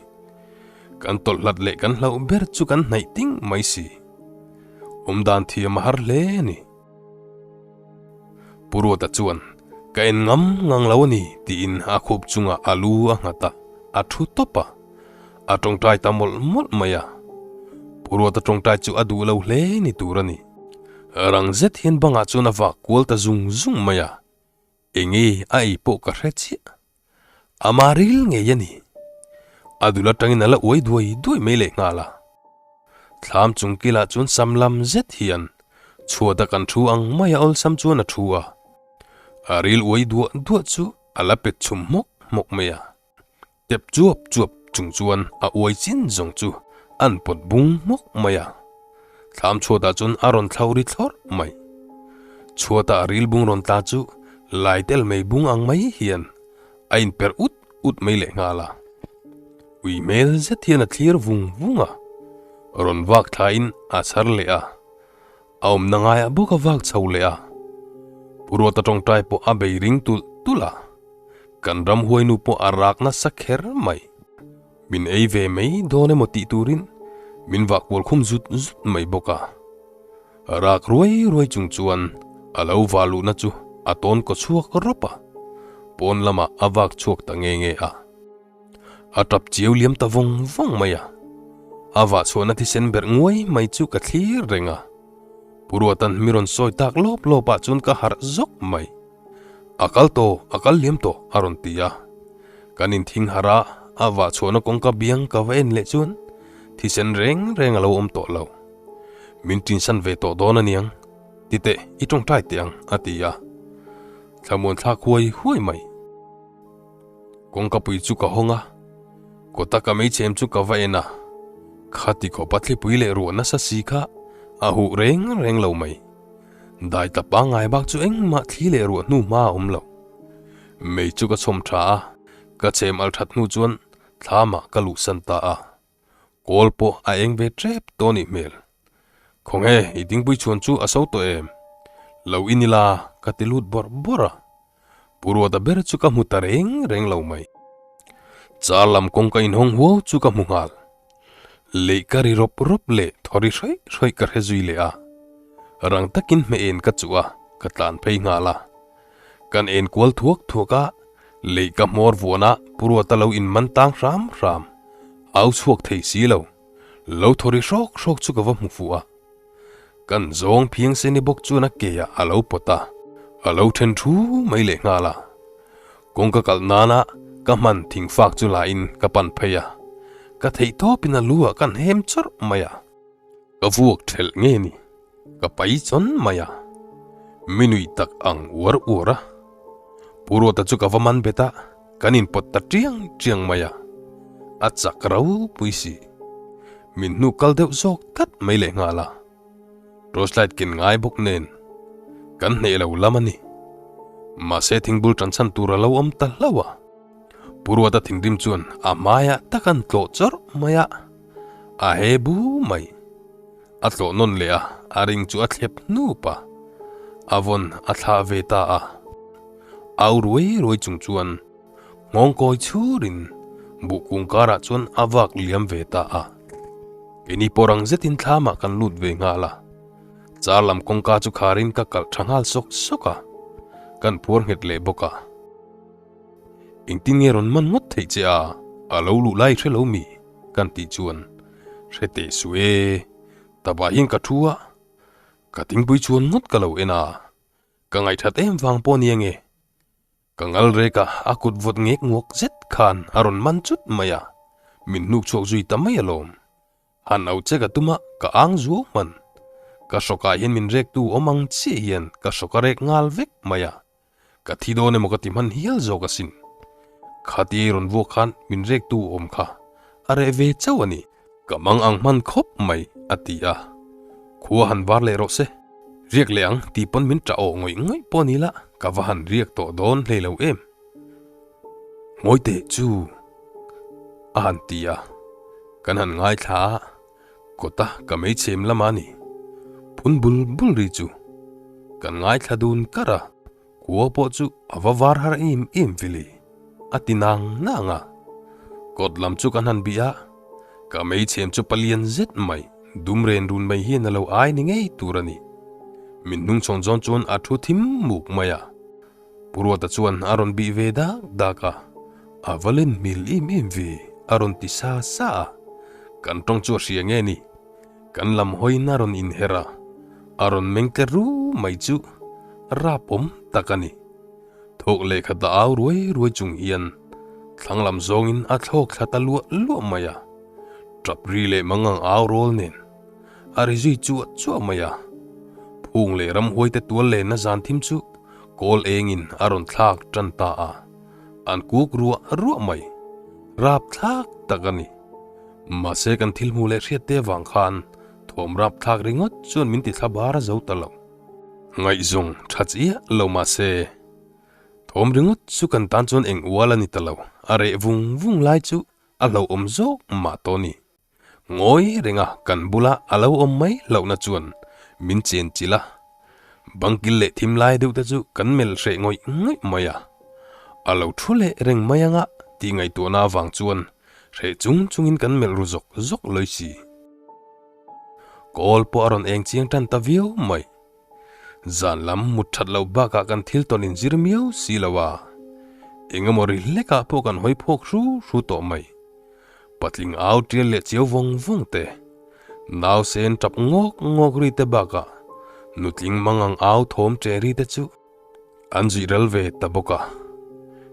Kan tawlh hlat leh kan hlauh ber chu kan hnaih ting mai si. Awm dan thiam a har hle a ni. Pu Ruata chuan, Ka en ngam ngang lo a ni, tiin a khup chungah a lu a nghat a, a thu tawp a. A tawngtai ta mawlh mawlh mai a. Pu Ruata tawngtai chu a duh lo hle ni tur a ni. Rang zet hian bangah chuan a vak kual ta zung zung mai a. Enge a ei pawh ka hre chiah. Ama ril ngei a ni. A dul atangin a la uai duai duai mai leh nghal a. Thlam chung kilah chuan sam lam zet hian chhuata kan thu ang mai a awlsam chuan a thu a. A ril uai duah duah chu a la pet chhum hmawk hmawk mai a. Tep chuap chuap chung chuan a uai chin zawng chu an pawt bung hmawk mai a. Thlam chhuatah chuan a rawn thlo ri thlawrh mai. Chhuata a ril bung rawn tla chu lai tel mei bung ang mai hian a inperh ut ut mai leh nghal a. Ui hmel zet hian a thlir vung vung a, rawn vak thlain a chhar leh a. A awmna ngaiah bawk a vak chho leh a, Pu Ruata tawngtai pawh a bei ring tulh tulh a, kan ramhuainu pawh a rak nasa kher mai. Min ei ve mai dawn emaw tih turin min vah kual khum zut zut mai bawk a. Rak ruai ruai chung chuan a lo vah luhna chu a tawn kaw chhuak rawp a, pawn lamah a vak chhuak ta nge nge a. A tap chiau liam ta vawng vawng mai a. A vah chhuahna thisen berh nguai mai chu ka thlir reng a. Pu Ruata'n mi rawn sawi tak lawp lawp ah chuan ka harh zawk mai. A kal tawh, a kal liam tawh a rawn ti a. Kan inthing harh a, a vah chhuahna kawngka biang ka va en leh chuan thisen reng reng a lo awm tawh lo. Min tinsan ve tawh dawn aniang, titeh i tawngtai teh ang a ti a. Thlamuan thlak huai huai mai. Kawngka pui chu ka hawng a, kawta ka meichhem chu ka va en a, khati khawpa thlipui leh ruah nasa si kha a huh reng reng lo mai. Dai tla pangngai bak chu engmah thli leh ruah hnu hma a awm lo. Mei chu ka chhawm tha a, ka chhem al that hnu chuan thlamah ka luhsan ta a. Kawl pawh a eng ve tep tawh anih hmel. Khawnge i dingpui chhuan chu a so tawh em? Lo in ila ka ti lut bawrh bawrh a. Pu Ruata ber chu ka hmu ta reng reng lo mai. Char lam kawngka inhawng huau chu ka hmu nghal. Leih ka ri rawp rawp leh thaw ri hraih hraih ka hre zui leh a. Rang takin hmeh en ka chuh a, ka tlan phei nghal a. Kan en kual thuak thuak a, leih ka hmawr vuan a Pu Ruata lo inman tang hram hram. Au chhuak thei si lo. Lo thaw ri hrawk hrawk chu ka va hmu fuh a. Kan zawng phiang seni bawk chuan a ke ah a lo pawt a, a lo then thu mai leh nghal a. Kawngka kalh nana ka hman thing fak chu la in ka pan phei a, ka theih tawp in a lu ah kan hem chawrh mai a. Ka vuak thelh nge ni, ka pai chawn mai a, mi nui tak ang uar uar a. Pu Ruata chu ka va man bet a, kan inpawt ta tiang tiang mai a, a chak ropui si. Min hnu kal deuh zawk tlat mai leh nghal a, torchlight ken ngai bawk nen kan hneh lo lam a ni. Mahse thingbul tan chhan tur a lo awm ta hlauh a, Pu Ruata thinrim chuan a hmaiah tak an tlawh chawrh mai a, a he bu mai. A tlawh nawn leh a, a ring chu a thlep hnup a, a vawn a thlah ve ta a. Au ruai ruai chung chuan Nghawng kawi chhurin buh kung karah chuan a vak liam ve ta a. Keini pawh rang zetin thlamah kan lut ve nghal a. Char lam kawngka chu kharin ka kalh tha nghal sawk sawk a, kan phuar nghet leh bawk a. Engtin nge rawn man ngawt theih che a, a lo luh lai hre lo mi? kan tih chuan hre teh suh e, tabah hian ka thu a, ka thingpui chuan ngawt ka lo en a, ka ngaihthat em vang pawh nia nge? Ka ngal rek a, a kut vawt ngek nguak zet khan a rawn man chut mai a, min hnuk chhuak zui ta mai alawm. Han au che ka tum a, ka ang zuau hman. Ka hrawkah hian min rektu awm ang chiah hian ka hrawk a rek nghal vek mai a, ka thi dawn emaw ka ti hman hial zawk asin. Khati ei rawn vuak khan min rektu awm kha a reh ve chauh a ni. Ka mang ang hman khawp mai, a ti a. Khua han var leh rawh se. Riak leh ang tih pawn min ṭah awh ngawih ngawih pawh ni la, ka va han riak tawh dawn hlei lo em. Ngawi teh chu, a han ti a. Kan han ngaithla a, kawta ka meichhem lama ni. Phun bul bul ri chu kan ngaithla dun kar a. Khua pawh chu a va var har em em vili, a ti nang nang a. Kawt lam chu kan han bih a, ka meichhem chu palian zet mai, dum ren run mai hian a lo ai ni ngei tur a ni. Min hnung chhawn zawn chuan a thu thim muk mai a. Pu Ruata chuan a rawn bih ve dak dak a, a va len hmel em em ve, a rawn ti sa sa a. Kan tawng chu a hria nge ni? Kan lam hawiin a rawn inher a, a rawn meng tler ru mai chu rap awm tak a ni. Thawk lehkhat a au ruai ruai chung hian thlang lam zawngin a thlawk thla ta luah luah mai a, tap ri leh mangang au rawl nen a ri zui chuah chuah mai a. Phung leh ramhuaite tual lenna zan thim chu kawl engin a rawn thlak tan ta a, an kuk ruah ruah mai, rap thlak tak a ni. Mahse kan thil hmuh leh hriat te avang khan thawm rap thlak ringawt chuan min ti thla bar a zo ta lo. Ngaihzawng tha chiah lo mahse thawm ringawt chu kan tan chuan eng ual a ni ta lo, a reh vung vung lai chu a hlauhawm zawk mah tawh a ni. Ngawi renga kan bula a lo awm mai hlauhna chuan min chen chilh a, bangkil leh thim lai deuh te chu kan melh hreh ngawih ngawih mai a, a lo thu leh reng mai anga tih ngaihtuahna avang chuan Hreh chung chungin kan melh ru zawk zawk lawi si. Kawl pawh a rawn eng chiang tan ta viau mai. Zan lam mut that loh bakah kan thil tawn inzir miau si lo a, eng emaw ri hlekah pawh kan hawi phawk hru hru tawh mai. Patling au tial leh chiau vawng vawng te, nausen tap ngawk ngawk ri te bakah nutling mangang au thawm che ri te chu an zuih ral ve ta bawk a.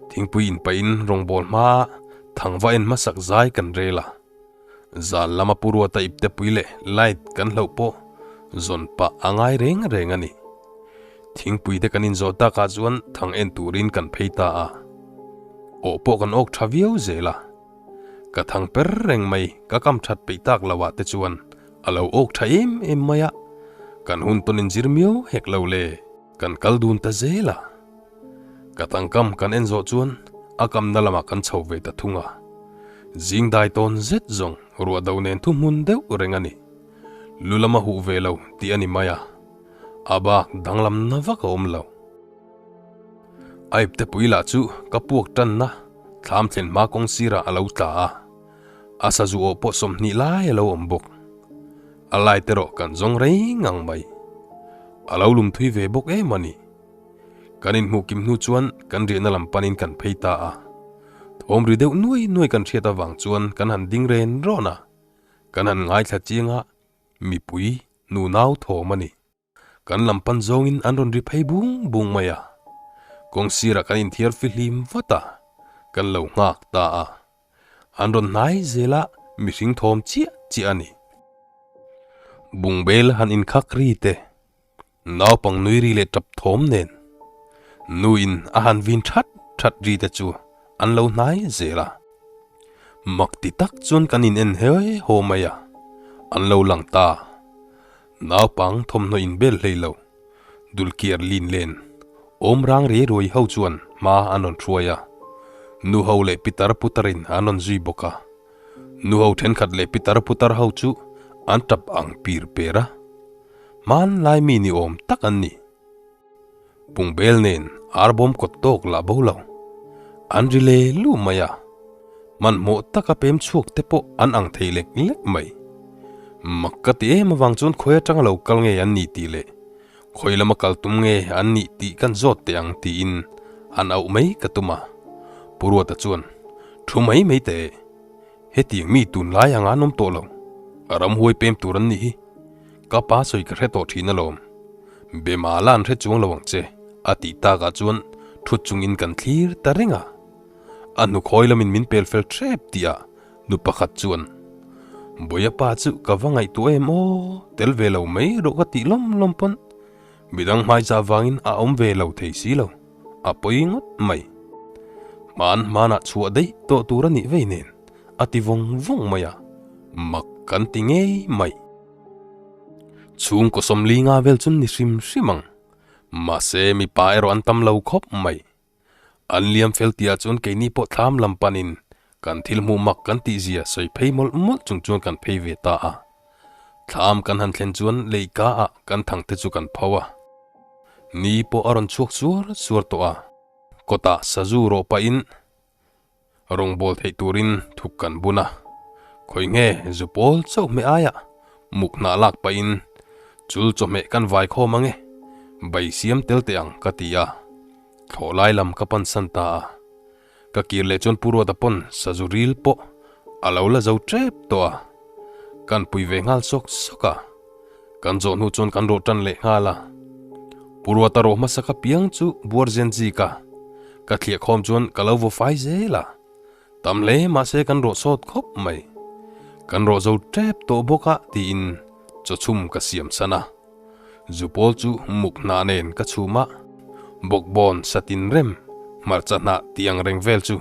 Thingpui inpahin rawngbâwl hmaa thangva en hmasak zai kan rel a. Zan lama Pu Ruata iptepui leh light kan hlauh pawh zawn pah a ngai reng reng a ni. Thingpui te kan inzawh takah chuan thang en turin kan phei ta a. Awh pawh kan awk tha viau zel a. Ka thang per reng mai ka kam that peih tak lo ah te chuan a lo awk tha em em mai a. Kan hun tawn inzir miau hek lo le. Kan kal dun ta zel a. Ka tangkam kan en zawh chuan a kamna lamah kan chho ve ta thung a. Zing dai tawn zet zawng ruah do nen thu hmun deuh reng a ni. Lu lama huh ve lo tih a ni mai a, a bak danglam na vak a awm lo. A ipte pui lah chu ka puak tanna thlam thlen hma kawng sirah a lo tla a, a sazu awh pawh 20 lai a lo awm bawk. A light erawh kan zawng rei ngang mai. A lo lum thui ve bawk em a ni. Kan inhmuh kim hnu chuan kan riahna lam panin kan phei ta a. Thawm ri deuh nuai nuai kan hriat avang chuan kan han ding ren rawn a. Kan han ngaithla chiang a, mipui nu nau thawm a ni. Kan lam pan zawngin an rawn ri phei bung bung mai a. Kawng sirah kan inthiar fihlim vat a, kan lo nghak ta a. An rawn hnai zel a, mihring thawm chiah chiah a ni. Bungbel han inkhak ri te. Naupang nui ri leh tap thawm nen nuin a han vin that that ri te chu an lo hnai zel a. Mak ti tak chuan kan in en he haw mai a, an lo lang ta. Naupang thawmhnaw in bel hlei lo, dulkiar lin len, awm rang riai ruai ho chuan hma an rawn hruai a. Nu ho leh pitar putarin an rawn zui bawk a. Nu ho thenkhat leh pitar putar ho chu an tap ang pir per a. Hmanlai mi ni awm tak an ni. Pungbel nen arbawm kawt tawk lah bo lo. An ri le lu mai a. Hmanhmawh taka pem chhuak te pawh an ang thei lek lek mai. Mak ka ti em avang chuan khawi atanga lo kal nge an nih tih leh khawi lama kal tum nge an nih tih kan zawt teh ang tiin an auh mai ka tum a. Pu Ruata chuan, Thu mai mai teh. Hetiang mi tunlai anga an awm tawh lo. Ramhuai pem tur an nih hi. Ka pa sawi ka hre tawh thin alawm. Bema la an hre chuang lo ang che, a tih takah chuan thut chungin kan thlir ta reng a. A hnukhawi lamin min pel fel hrep tih ah nu pakhat chuan, Bawia pa chu ka va ngaihtuah em aw, tel ve lo mai rawh ka tih lawm lawm pawn midang hmaiza vangin a awm ve lo thei si lo, a pawi ngawt mai. Hman hmanah chhuah daih tawh tur a nih vei nen. A ti vawng vawng mai a, mak kan ti ngei mai. Chhungkaw 40 nga vel chu ni hrim hrim ang, mahse mipa erawh an tam lo khawp mai. An liam fel tihah chuan keini pawh thlam lam panin kan thil hmuh mak kan tih zia sawi phei mawlh mawlh chung chuan kan phei ve ta a. Thlam kan han thlen chuan leihka ah kan thang te chu kan pho a. Ni pawh a rawn chhuak suar suar tawh a, kawtah sazu rawh pahin Rawngbâwl theih turin thuk kan bun a, khawi nge zu pawl chauh hmeh aiah muk hnah lak pahin chul chawhmeh kan vai khawm ang e, bai siam tel teh ang ka ti a, thlawh lai lam ka pansan ta a. Ka kir leh chuan Pu Ruata pawn sazu ril pawh a lo la zo tep tawh a, kan pui ve nghal sawk sawk a, kan zawh hnu chuan kan rawh tan leh nghal a. Pu Ruata rawh hmasa ka piang chu buar zen zik a, Ka thliah khawm chuan ka lo vaw fai zel a, tam hle mahse kan rawh sawt khawp mai. Kan rawh zo tep tawh bawk a tiin chawchhum ka siam san a. Zupawl chu muk hnah nen ka chhum a, bawkbawn satin rem hmarcha hnah tih ang reng vel chu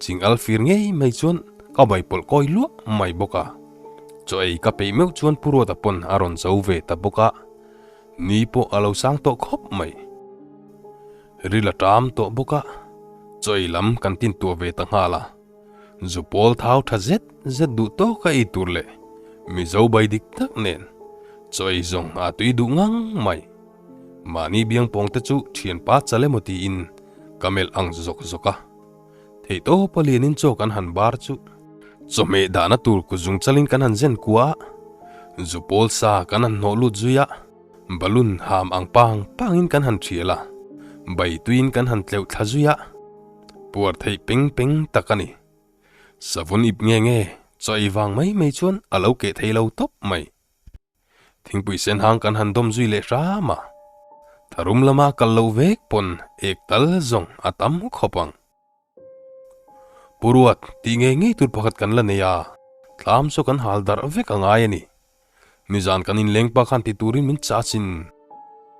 ching al fir ngei mai chuan ka bai pawlh kawi luah mai bawk a. Chaw ei ka peih meuh chuan Pu Ruata pawn a rawn zo ve ta bawk a, ni pawh a lo sang tawh khawp mai. Ril a ṭam tawh bawk a, chaw ei lam kan tin tuah ve ta nghal a. Zu pawl thau ṭha zet zet duh tawk a ei tur leh Mizo bai dik tak nen chaw ei zawng a tui duh ngang mai. Mahni biang pawng te chu ṭhianpa chal emaw tiin ka melh ang zawk zawk a. Theihtawpa lianin chaw kan han bar chu chawhmeh dahna tur kut zung chalin kan han zen kua a, zu pawl sa kan han hnawh lut zui a. Balloon ham ang pang pangin kan han thial a, bai tuiin kan han tleuh thla zui a, puar theih peng peng tak a ni. Savun ip nge nge, Chaw ei vang mai mai chuan a lo keh thei lo tawp mai. Thingpui sen hang kan han dawm zui leh hram a, tharum lama kal lo vek pawn ek tal zawng a tam khawp ang. Pu Ruat, tih ngei ngei tur pakhat kan la nei a, thlam saw kan hal darh vek a ngai a ni. Nizan kan inleng pa khan ti turin min chah chin.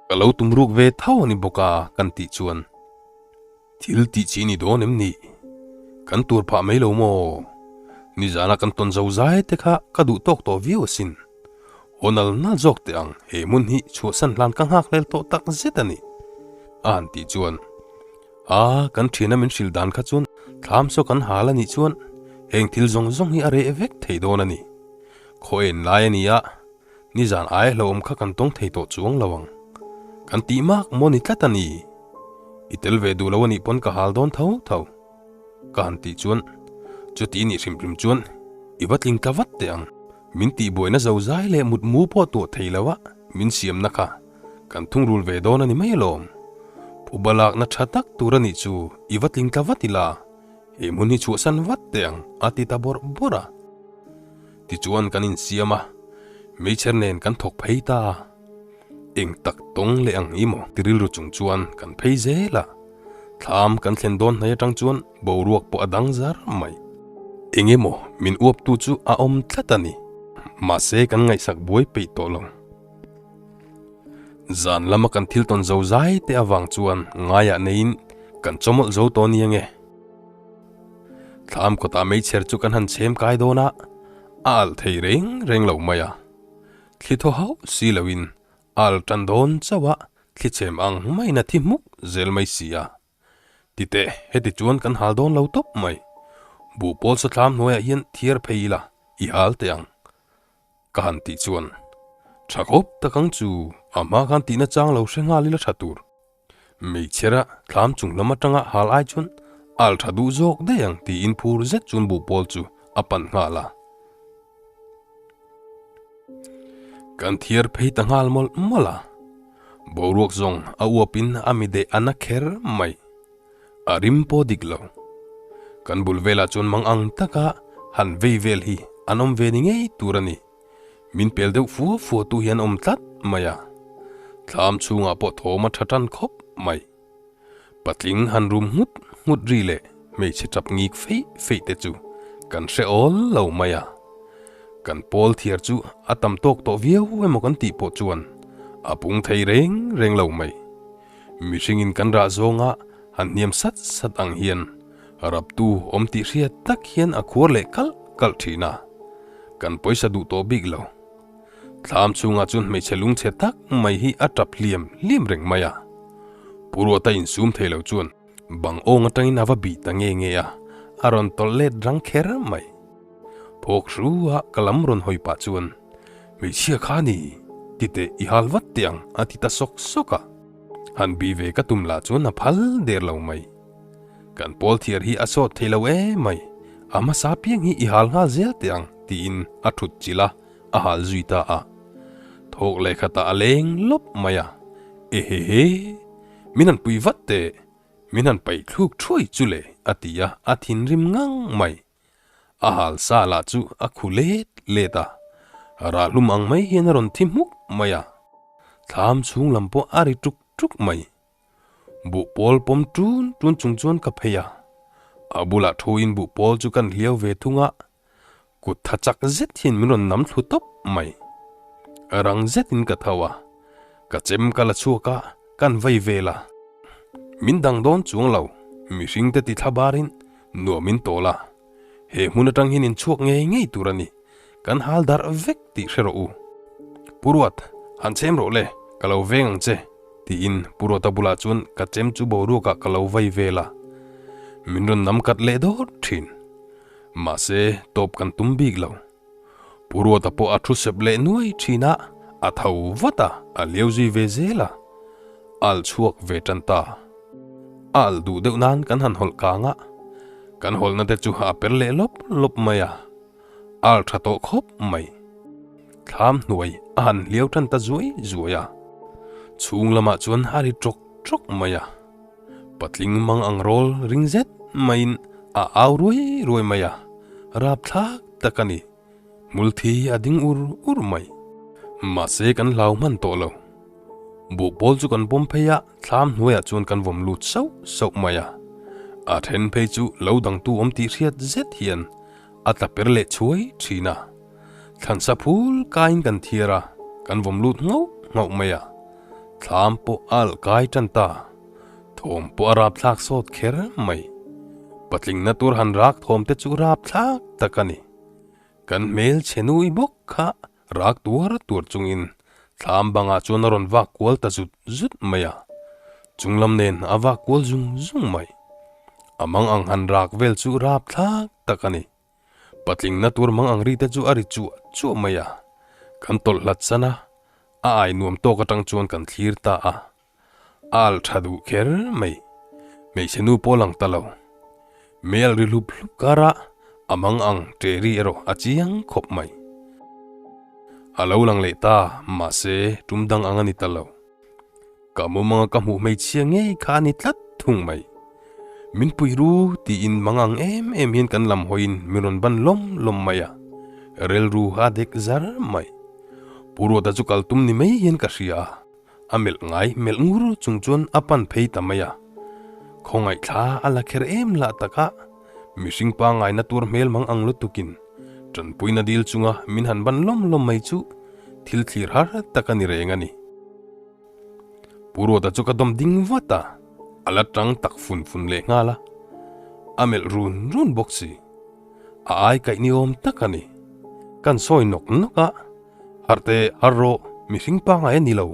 Ka lo tum ruk ve tho a ni bawk a kan tih chuan. Thil tih chi ni dawn em ni? Kan tur phah mai lo maw? Nizana kan tawn zo zai te kha ka duh tawk tawh viau asin. Aw nal nal zawk teh ang, he hmun hi chhuahsan hlan ka nghak hlel tawh tak zet a ni. A han tih chuan, A, kan thiana min hrilh dan kha chuan thlam saw kan hal a nih chuan heng thil zawng zawng hi a reh vek thei dawn a ni. Khaw en lai a ni a, Nizan aia hlauhawm kha kan tawng thei tawh chuang lo ang. Kan tih mak maw ni tlat a ni. I tel ve duh lo a nih pawn ka hal dawn tho tho. Ka han tih chuan, chuti nih hrim hrim chuan i va tling tla vat teh ang. Min tihbuaina zo zai leh mutmu pawh tuah thei lo a min siamna kha kan thungrul ve dawn a ni mai alawm. Phuba lakna tha tak tur a nih chu i va tling tla vat ila, he hmun hi chhuahsan vat teh ang a ti ta bawrh bawrh a. Tichuan kan insiam a, meichher nen kan thawk phei ta a. Eng tak tawng leh ang i maw ti rilru chung chuan kan phei zel a. Thlam kan thlen dawn hnai atang chuan boruak pawh a dang zar mai. Eng emaw min uaptu chu a awm tlat a ni. Mahse kan ngaihsak buai peih tawh lo. Zan lama kan thil tawn zo zai te avang chuan ngaiah neiin kan chawmawlh zo tawh nia nge. Thlam kawtah meichher chu kan han chhem kai dawn a, a alh thei reng reng lo mai a. Thli thaw hauh si loin a alh tan dawn chauh a, thli chhem ang maiin a thi hmuk zel mai si a. Titeh, heti chuan kan hal dawn lo tawp mai. Buh pawl saw thlam hnuaiah hian thiar phei ila i hal teh ang. Ka han tih chuan, Tha khawp tak ang chu, a hma khan tihna chang lo hre nghal ila tha tur. Meichhera thlam chung lam atanga hal ai chuan al tha duh zawk daih ang tiin phur zet chuan buhpawl chu a pan nghal a. Kan thiar phei ta nghal mawlh mawlh a, boruak zawng a uapin a mi deh a na kher mai. A rim pawh dik lo. Kan bul velah chuan mang ang taka han vei vel hi an awm ve ni ngei tur a ni. Min pel deuh fua fua tu hian awm tlat mai a, thlam chhungah pawh thawm a tha tan khawp mai. Patling han rum nghut nghut ri leh hmeichhe tap ngik feih feih te chu kan hre awl lo mai a. Kan pawl thiar chu a tam tawk tawh viau emaw kan tih pawh chuan a pung thei reng reng lo mai. Mihringin kan rah zawnga han hniam sat sat ang hian raptu awm tih hriat tak hian a khuar leh kalh kalh thin a, kan pawisa duh tawh bik lo. Thlam chhungah chuan hmeichhe lungchhe tak mai hi a tap hliam hliam reng mai a. Pu Ruata insum thei lo chuan bang awng atangin a va bih ta nge nge a, a rawn tawlh let rang kher mai. Phawk hru a ka lam rawn hawi pah chuan, Hmeichhia kha ni, titeh i hal vat teh ang a ti ta sawk sawk a. Han bih ve ka tum lah chuan a phal der lo mai. Kan pawl thiar hi a sawt thei lo em mai, a hmasa piang hi i hal nghal zel teh ang tiin a thut chilh a, a hal zui ta a. Thawk leh khatah a leng lawp mai a, Ehehe, min han pui vat teh, min han paih thluk thuai chu le a ti a, a thinrim ngang mai. A hal sa lah chu a khu let let a, rahlum ang mai hian a rawn thi hmuk mai a, thlam chhung lam pawh a ri tuk tuk mai. Buh pawl pawm tun tun chung chuan ka phei a, a bulah thuin buh pawl chu kan hliau ve thung a, kut tha chak zet hian min rawn nam thlu tawp mai. Rang zetin ka tho a, ka chem ka la chhuak a, kan vei vel a. Min dang dawn chuang lo, mihring te ti thla barin Nuam in tawl a, he hmun atang hian in chhuak ngei ngei tur a ni, kan hal darh vek tih hre rawh u. Pu Ruat, han chem rawh le, ka lo veng ang che, tiin Pu Ruata bulah chuan ka chem chu boruakah ka lo vai vel a. Min rawn nam kat leh dawr thin. Mahse, tawp kan tum bik lo. Pu Ruata pawh a thu sep leh nuai thin a, a tho vat a, a liau zui ve zel a. A alh chhuak ve tan ta. A alh duh deuh nan kan han hawlh kang a, kan hawlhna te chu a per leh lawp lawp mai a, a alh tha tawh khawp mai. Thlam hnuai a han hliau tan ta zuai zuai a, chhung lamah chuan a ri tawk tawk mai a. Patling mang ang rawl ring zet maiin a au ruai ruai mai a, rapthlak. tak a ni. Hmulthi a ding ur ur mai. Mahse kan hlau hman tawh lo. Buhpawl chu kan pawm phei a, thlam hnuaiah chuan kan vawm lut sauh sauh mai a. A then phei chu lo dangtu awm tih hriat zet hian a tla per leh chhuai thin a. Thlansa phul kaiin kan thiar a, kan vawm lut nghauh nghauh mai a. Thlam pawh a alh kai tan ta. Thawm pawh a rap thlak sawt kher mai. Patlingna tur han rak thawm te chu rap thlak tak a ni. Kan hmel chhe nui bawk kha rak tuar tuar chungin thlam bangah chuan a rawn vak kual ta zut zut mai a. Chunglam nen a vak kual zung zung mai. A mang ang han rak vel chu rap thlak tak a ni. Patlingna tur mang ang ri te chu a ri chuah chuah mai a. Kan tawlh hlat san a, a ai nuam tawk atang chuan kan thlir ta a. A alh tha duh kher mai. Hmeichhe nu pawh lang ta lo. Mei alh ri hlup hlup kar a, a mang ang ṭe ri erawh a chiang khawp mai. A lo lang leh ta, mahse tum dang ang a ni ta lo. Ka mumanga ka hmuh hmeichhia ngei kha a ni tlat thung mai. Min pui ru tiin mang ang em em hian kan lam hawiin min rawn ban lawm lawm mai a, rilru a dek zar mai. Pu Ruata chu kal tum ni mai hian ka hria a. A melh ngai melh ngur chung chuan a pan phei ta mai a. Khawngaih thla a la kher em lah tak a, mihring pangaina tur hmel mang ang lutukin tanpuina dil chunga min han ban lawm lawm mai chu thil thlir har tak a ni reng a ni. Pu Ruata chu ka dawm ding vat a, a la tang tak fun fun leh nghal a, a melh run run bawk si. A ai kaih ni awm tak a ni. Kan sawi nawk nawk a. Harh teh, harh rawh, mihring pangai a ni lo.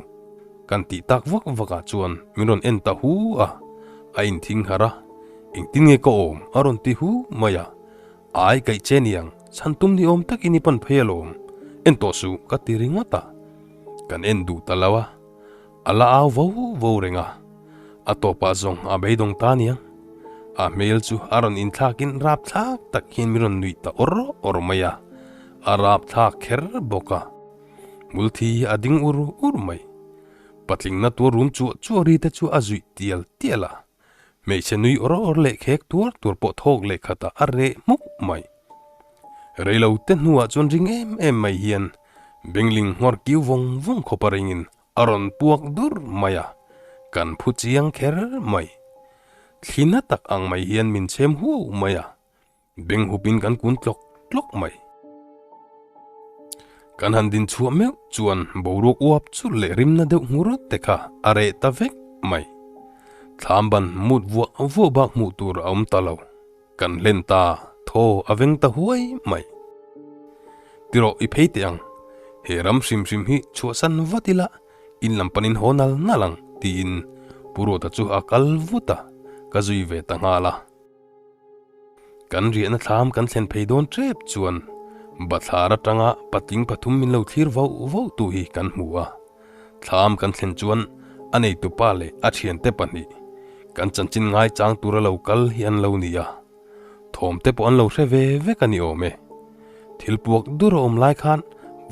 Kan tih tak vak vakah chuan min rawn en ta hu a, a inthing harh a, engtin nge ka awm a rawn ti hu mai a, ai kaih che niang, chhan tum ni awm takin i pan phei alawm, en tawh suh ka ti ringawt a, kan en duh ta lo a, a la au vo vo reng a, a tawpah zawng a beidawng ta niang, a hmel chu a rawn inthlakin rapthlak tak hian min rawn nuih ta awr awr mai a. A rap thlak kher bawk a, hmulthi a ding ur ur mai. Patlingna tuar rum chuah chuah ri te chu a zuih tial tial a, hmeichhe nui awr awr leh khek tuar tuar pawh thawk leh khatah a reh hmuk mai. Reilo te hnuah chuan ring em em mai hian bengling nghawr kiu vawng vawng khawp a ringin a rawn puak dur mai a, kan phu chiang kher mai. Thlina tak ang mai hian min chhem huau mai a. Beng hupin kan kun tlawk tlawk mai. Kan han din chhuah meuh chuan boruak uap chur leh rimna deuh ngur te kha a reh ta vek mai. Thlam ban mut vuah vuah bak hmuh tur a awm ta lo. Kan hlen ta, thaw a veng ta huai mai. Tirawh i phei teh ang, he ram hrim hrim hi chhuahsan vat ila in lam panin haw nal nal ang tiin Pu Ruata chu a kal vut a, ka zui ve ta nghal a. Kan riahna thlam kan thlen phei dawn tep chuan bathlar atanga patling pathum min lo thlir vauh vauh tu hi kan hmu a. Thlam kan thlen chuan a neitupa leh a thiante pahnih kan chanchin ngaichang tura lo kal hi an lo ni a. Thawm te pawh an lo hre ve vek a ni awm e. Thil puak dur a awm lai khan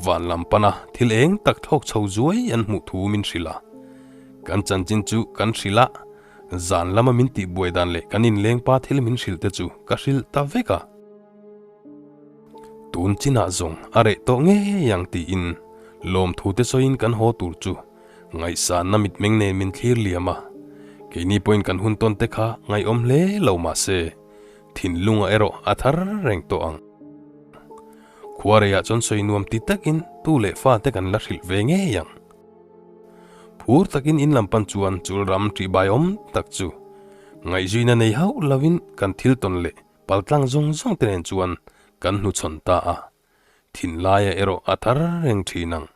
van lam pana thil eng tak thlawk chho zuai an hmuh thu min hrilh a. Kan chanchin chu kan hrilh a. Zan lama min tih buai dan leh kan inleng pa thil min hrilh te chu ka hrilh ta vek a. Tun chinah zawng a reh tawh ngei ang tiin lawmthu te sawiin kan haw tur chu ngaihsanna mitmeng nen min thlir liam a. Keini pawhin kan hun tawn te kha ngaihawm hle lo mah se thinlungah erawh a thar reng tawh ang. Khuareiah chuan sawi nuam ti takin tu leh fa te kan la hrilh ve ngei ang. Phur takin in lam pan chuan chul ram ṭihbai awm tak chu ngaihzuina nei hauh lovin kan thil tawn leh paltlang zawng zawng te nen chuan kan hnuchhawn ta a, thinlaia erawh a thar reng ṭhin ang.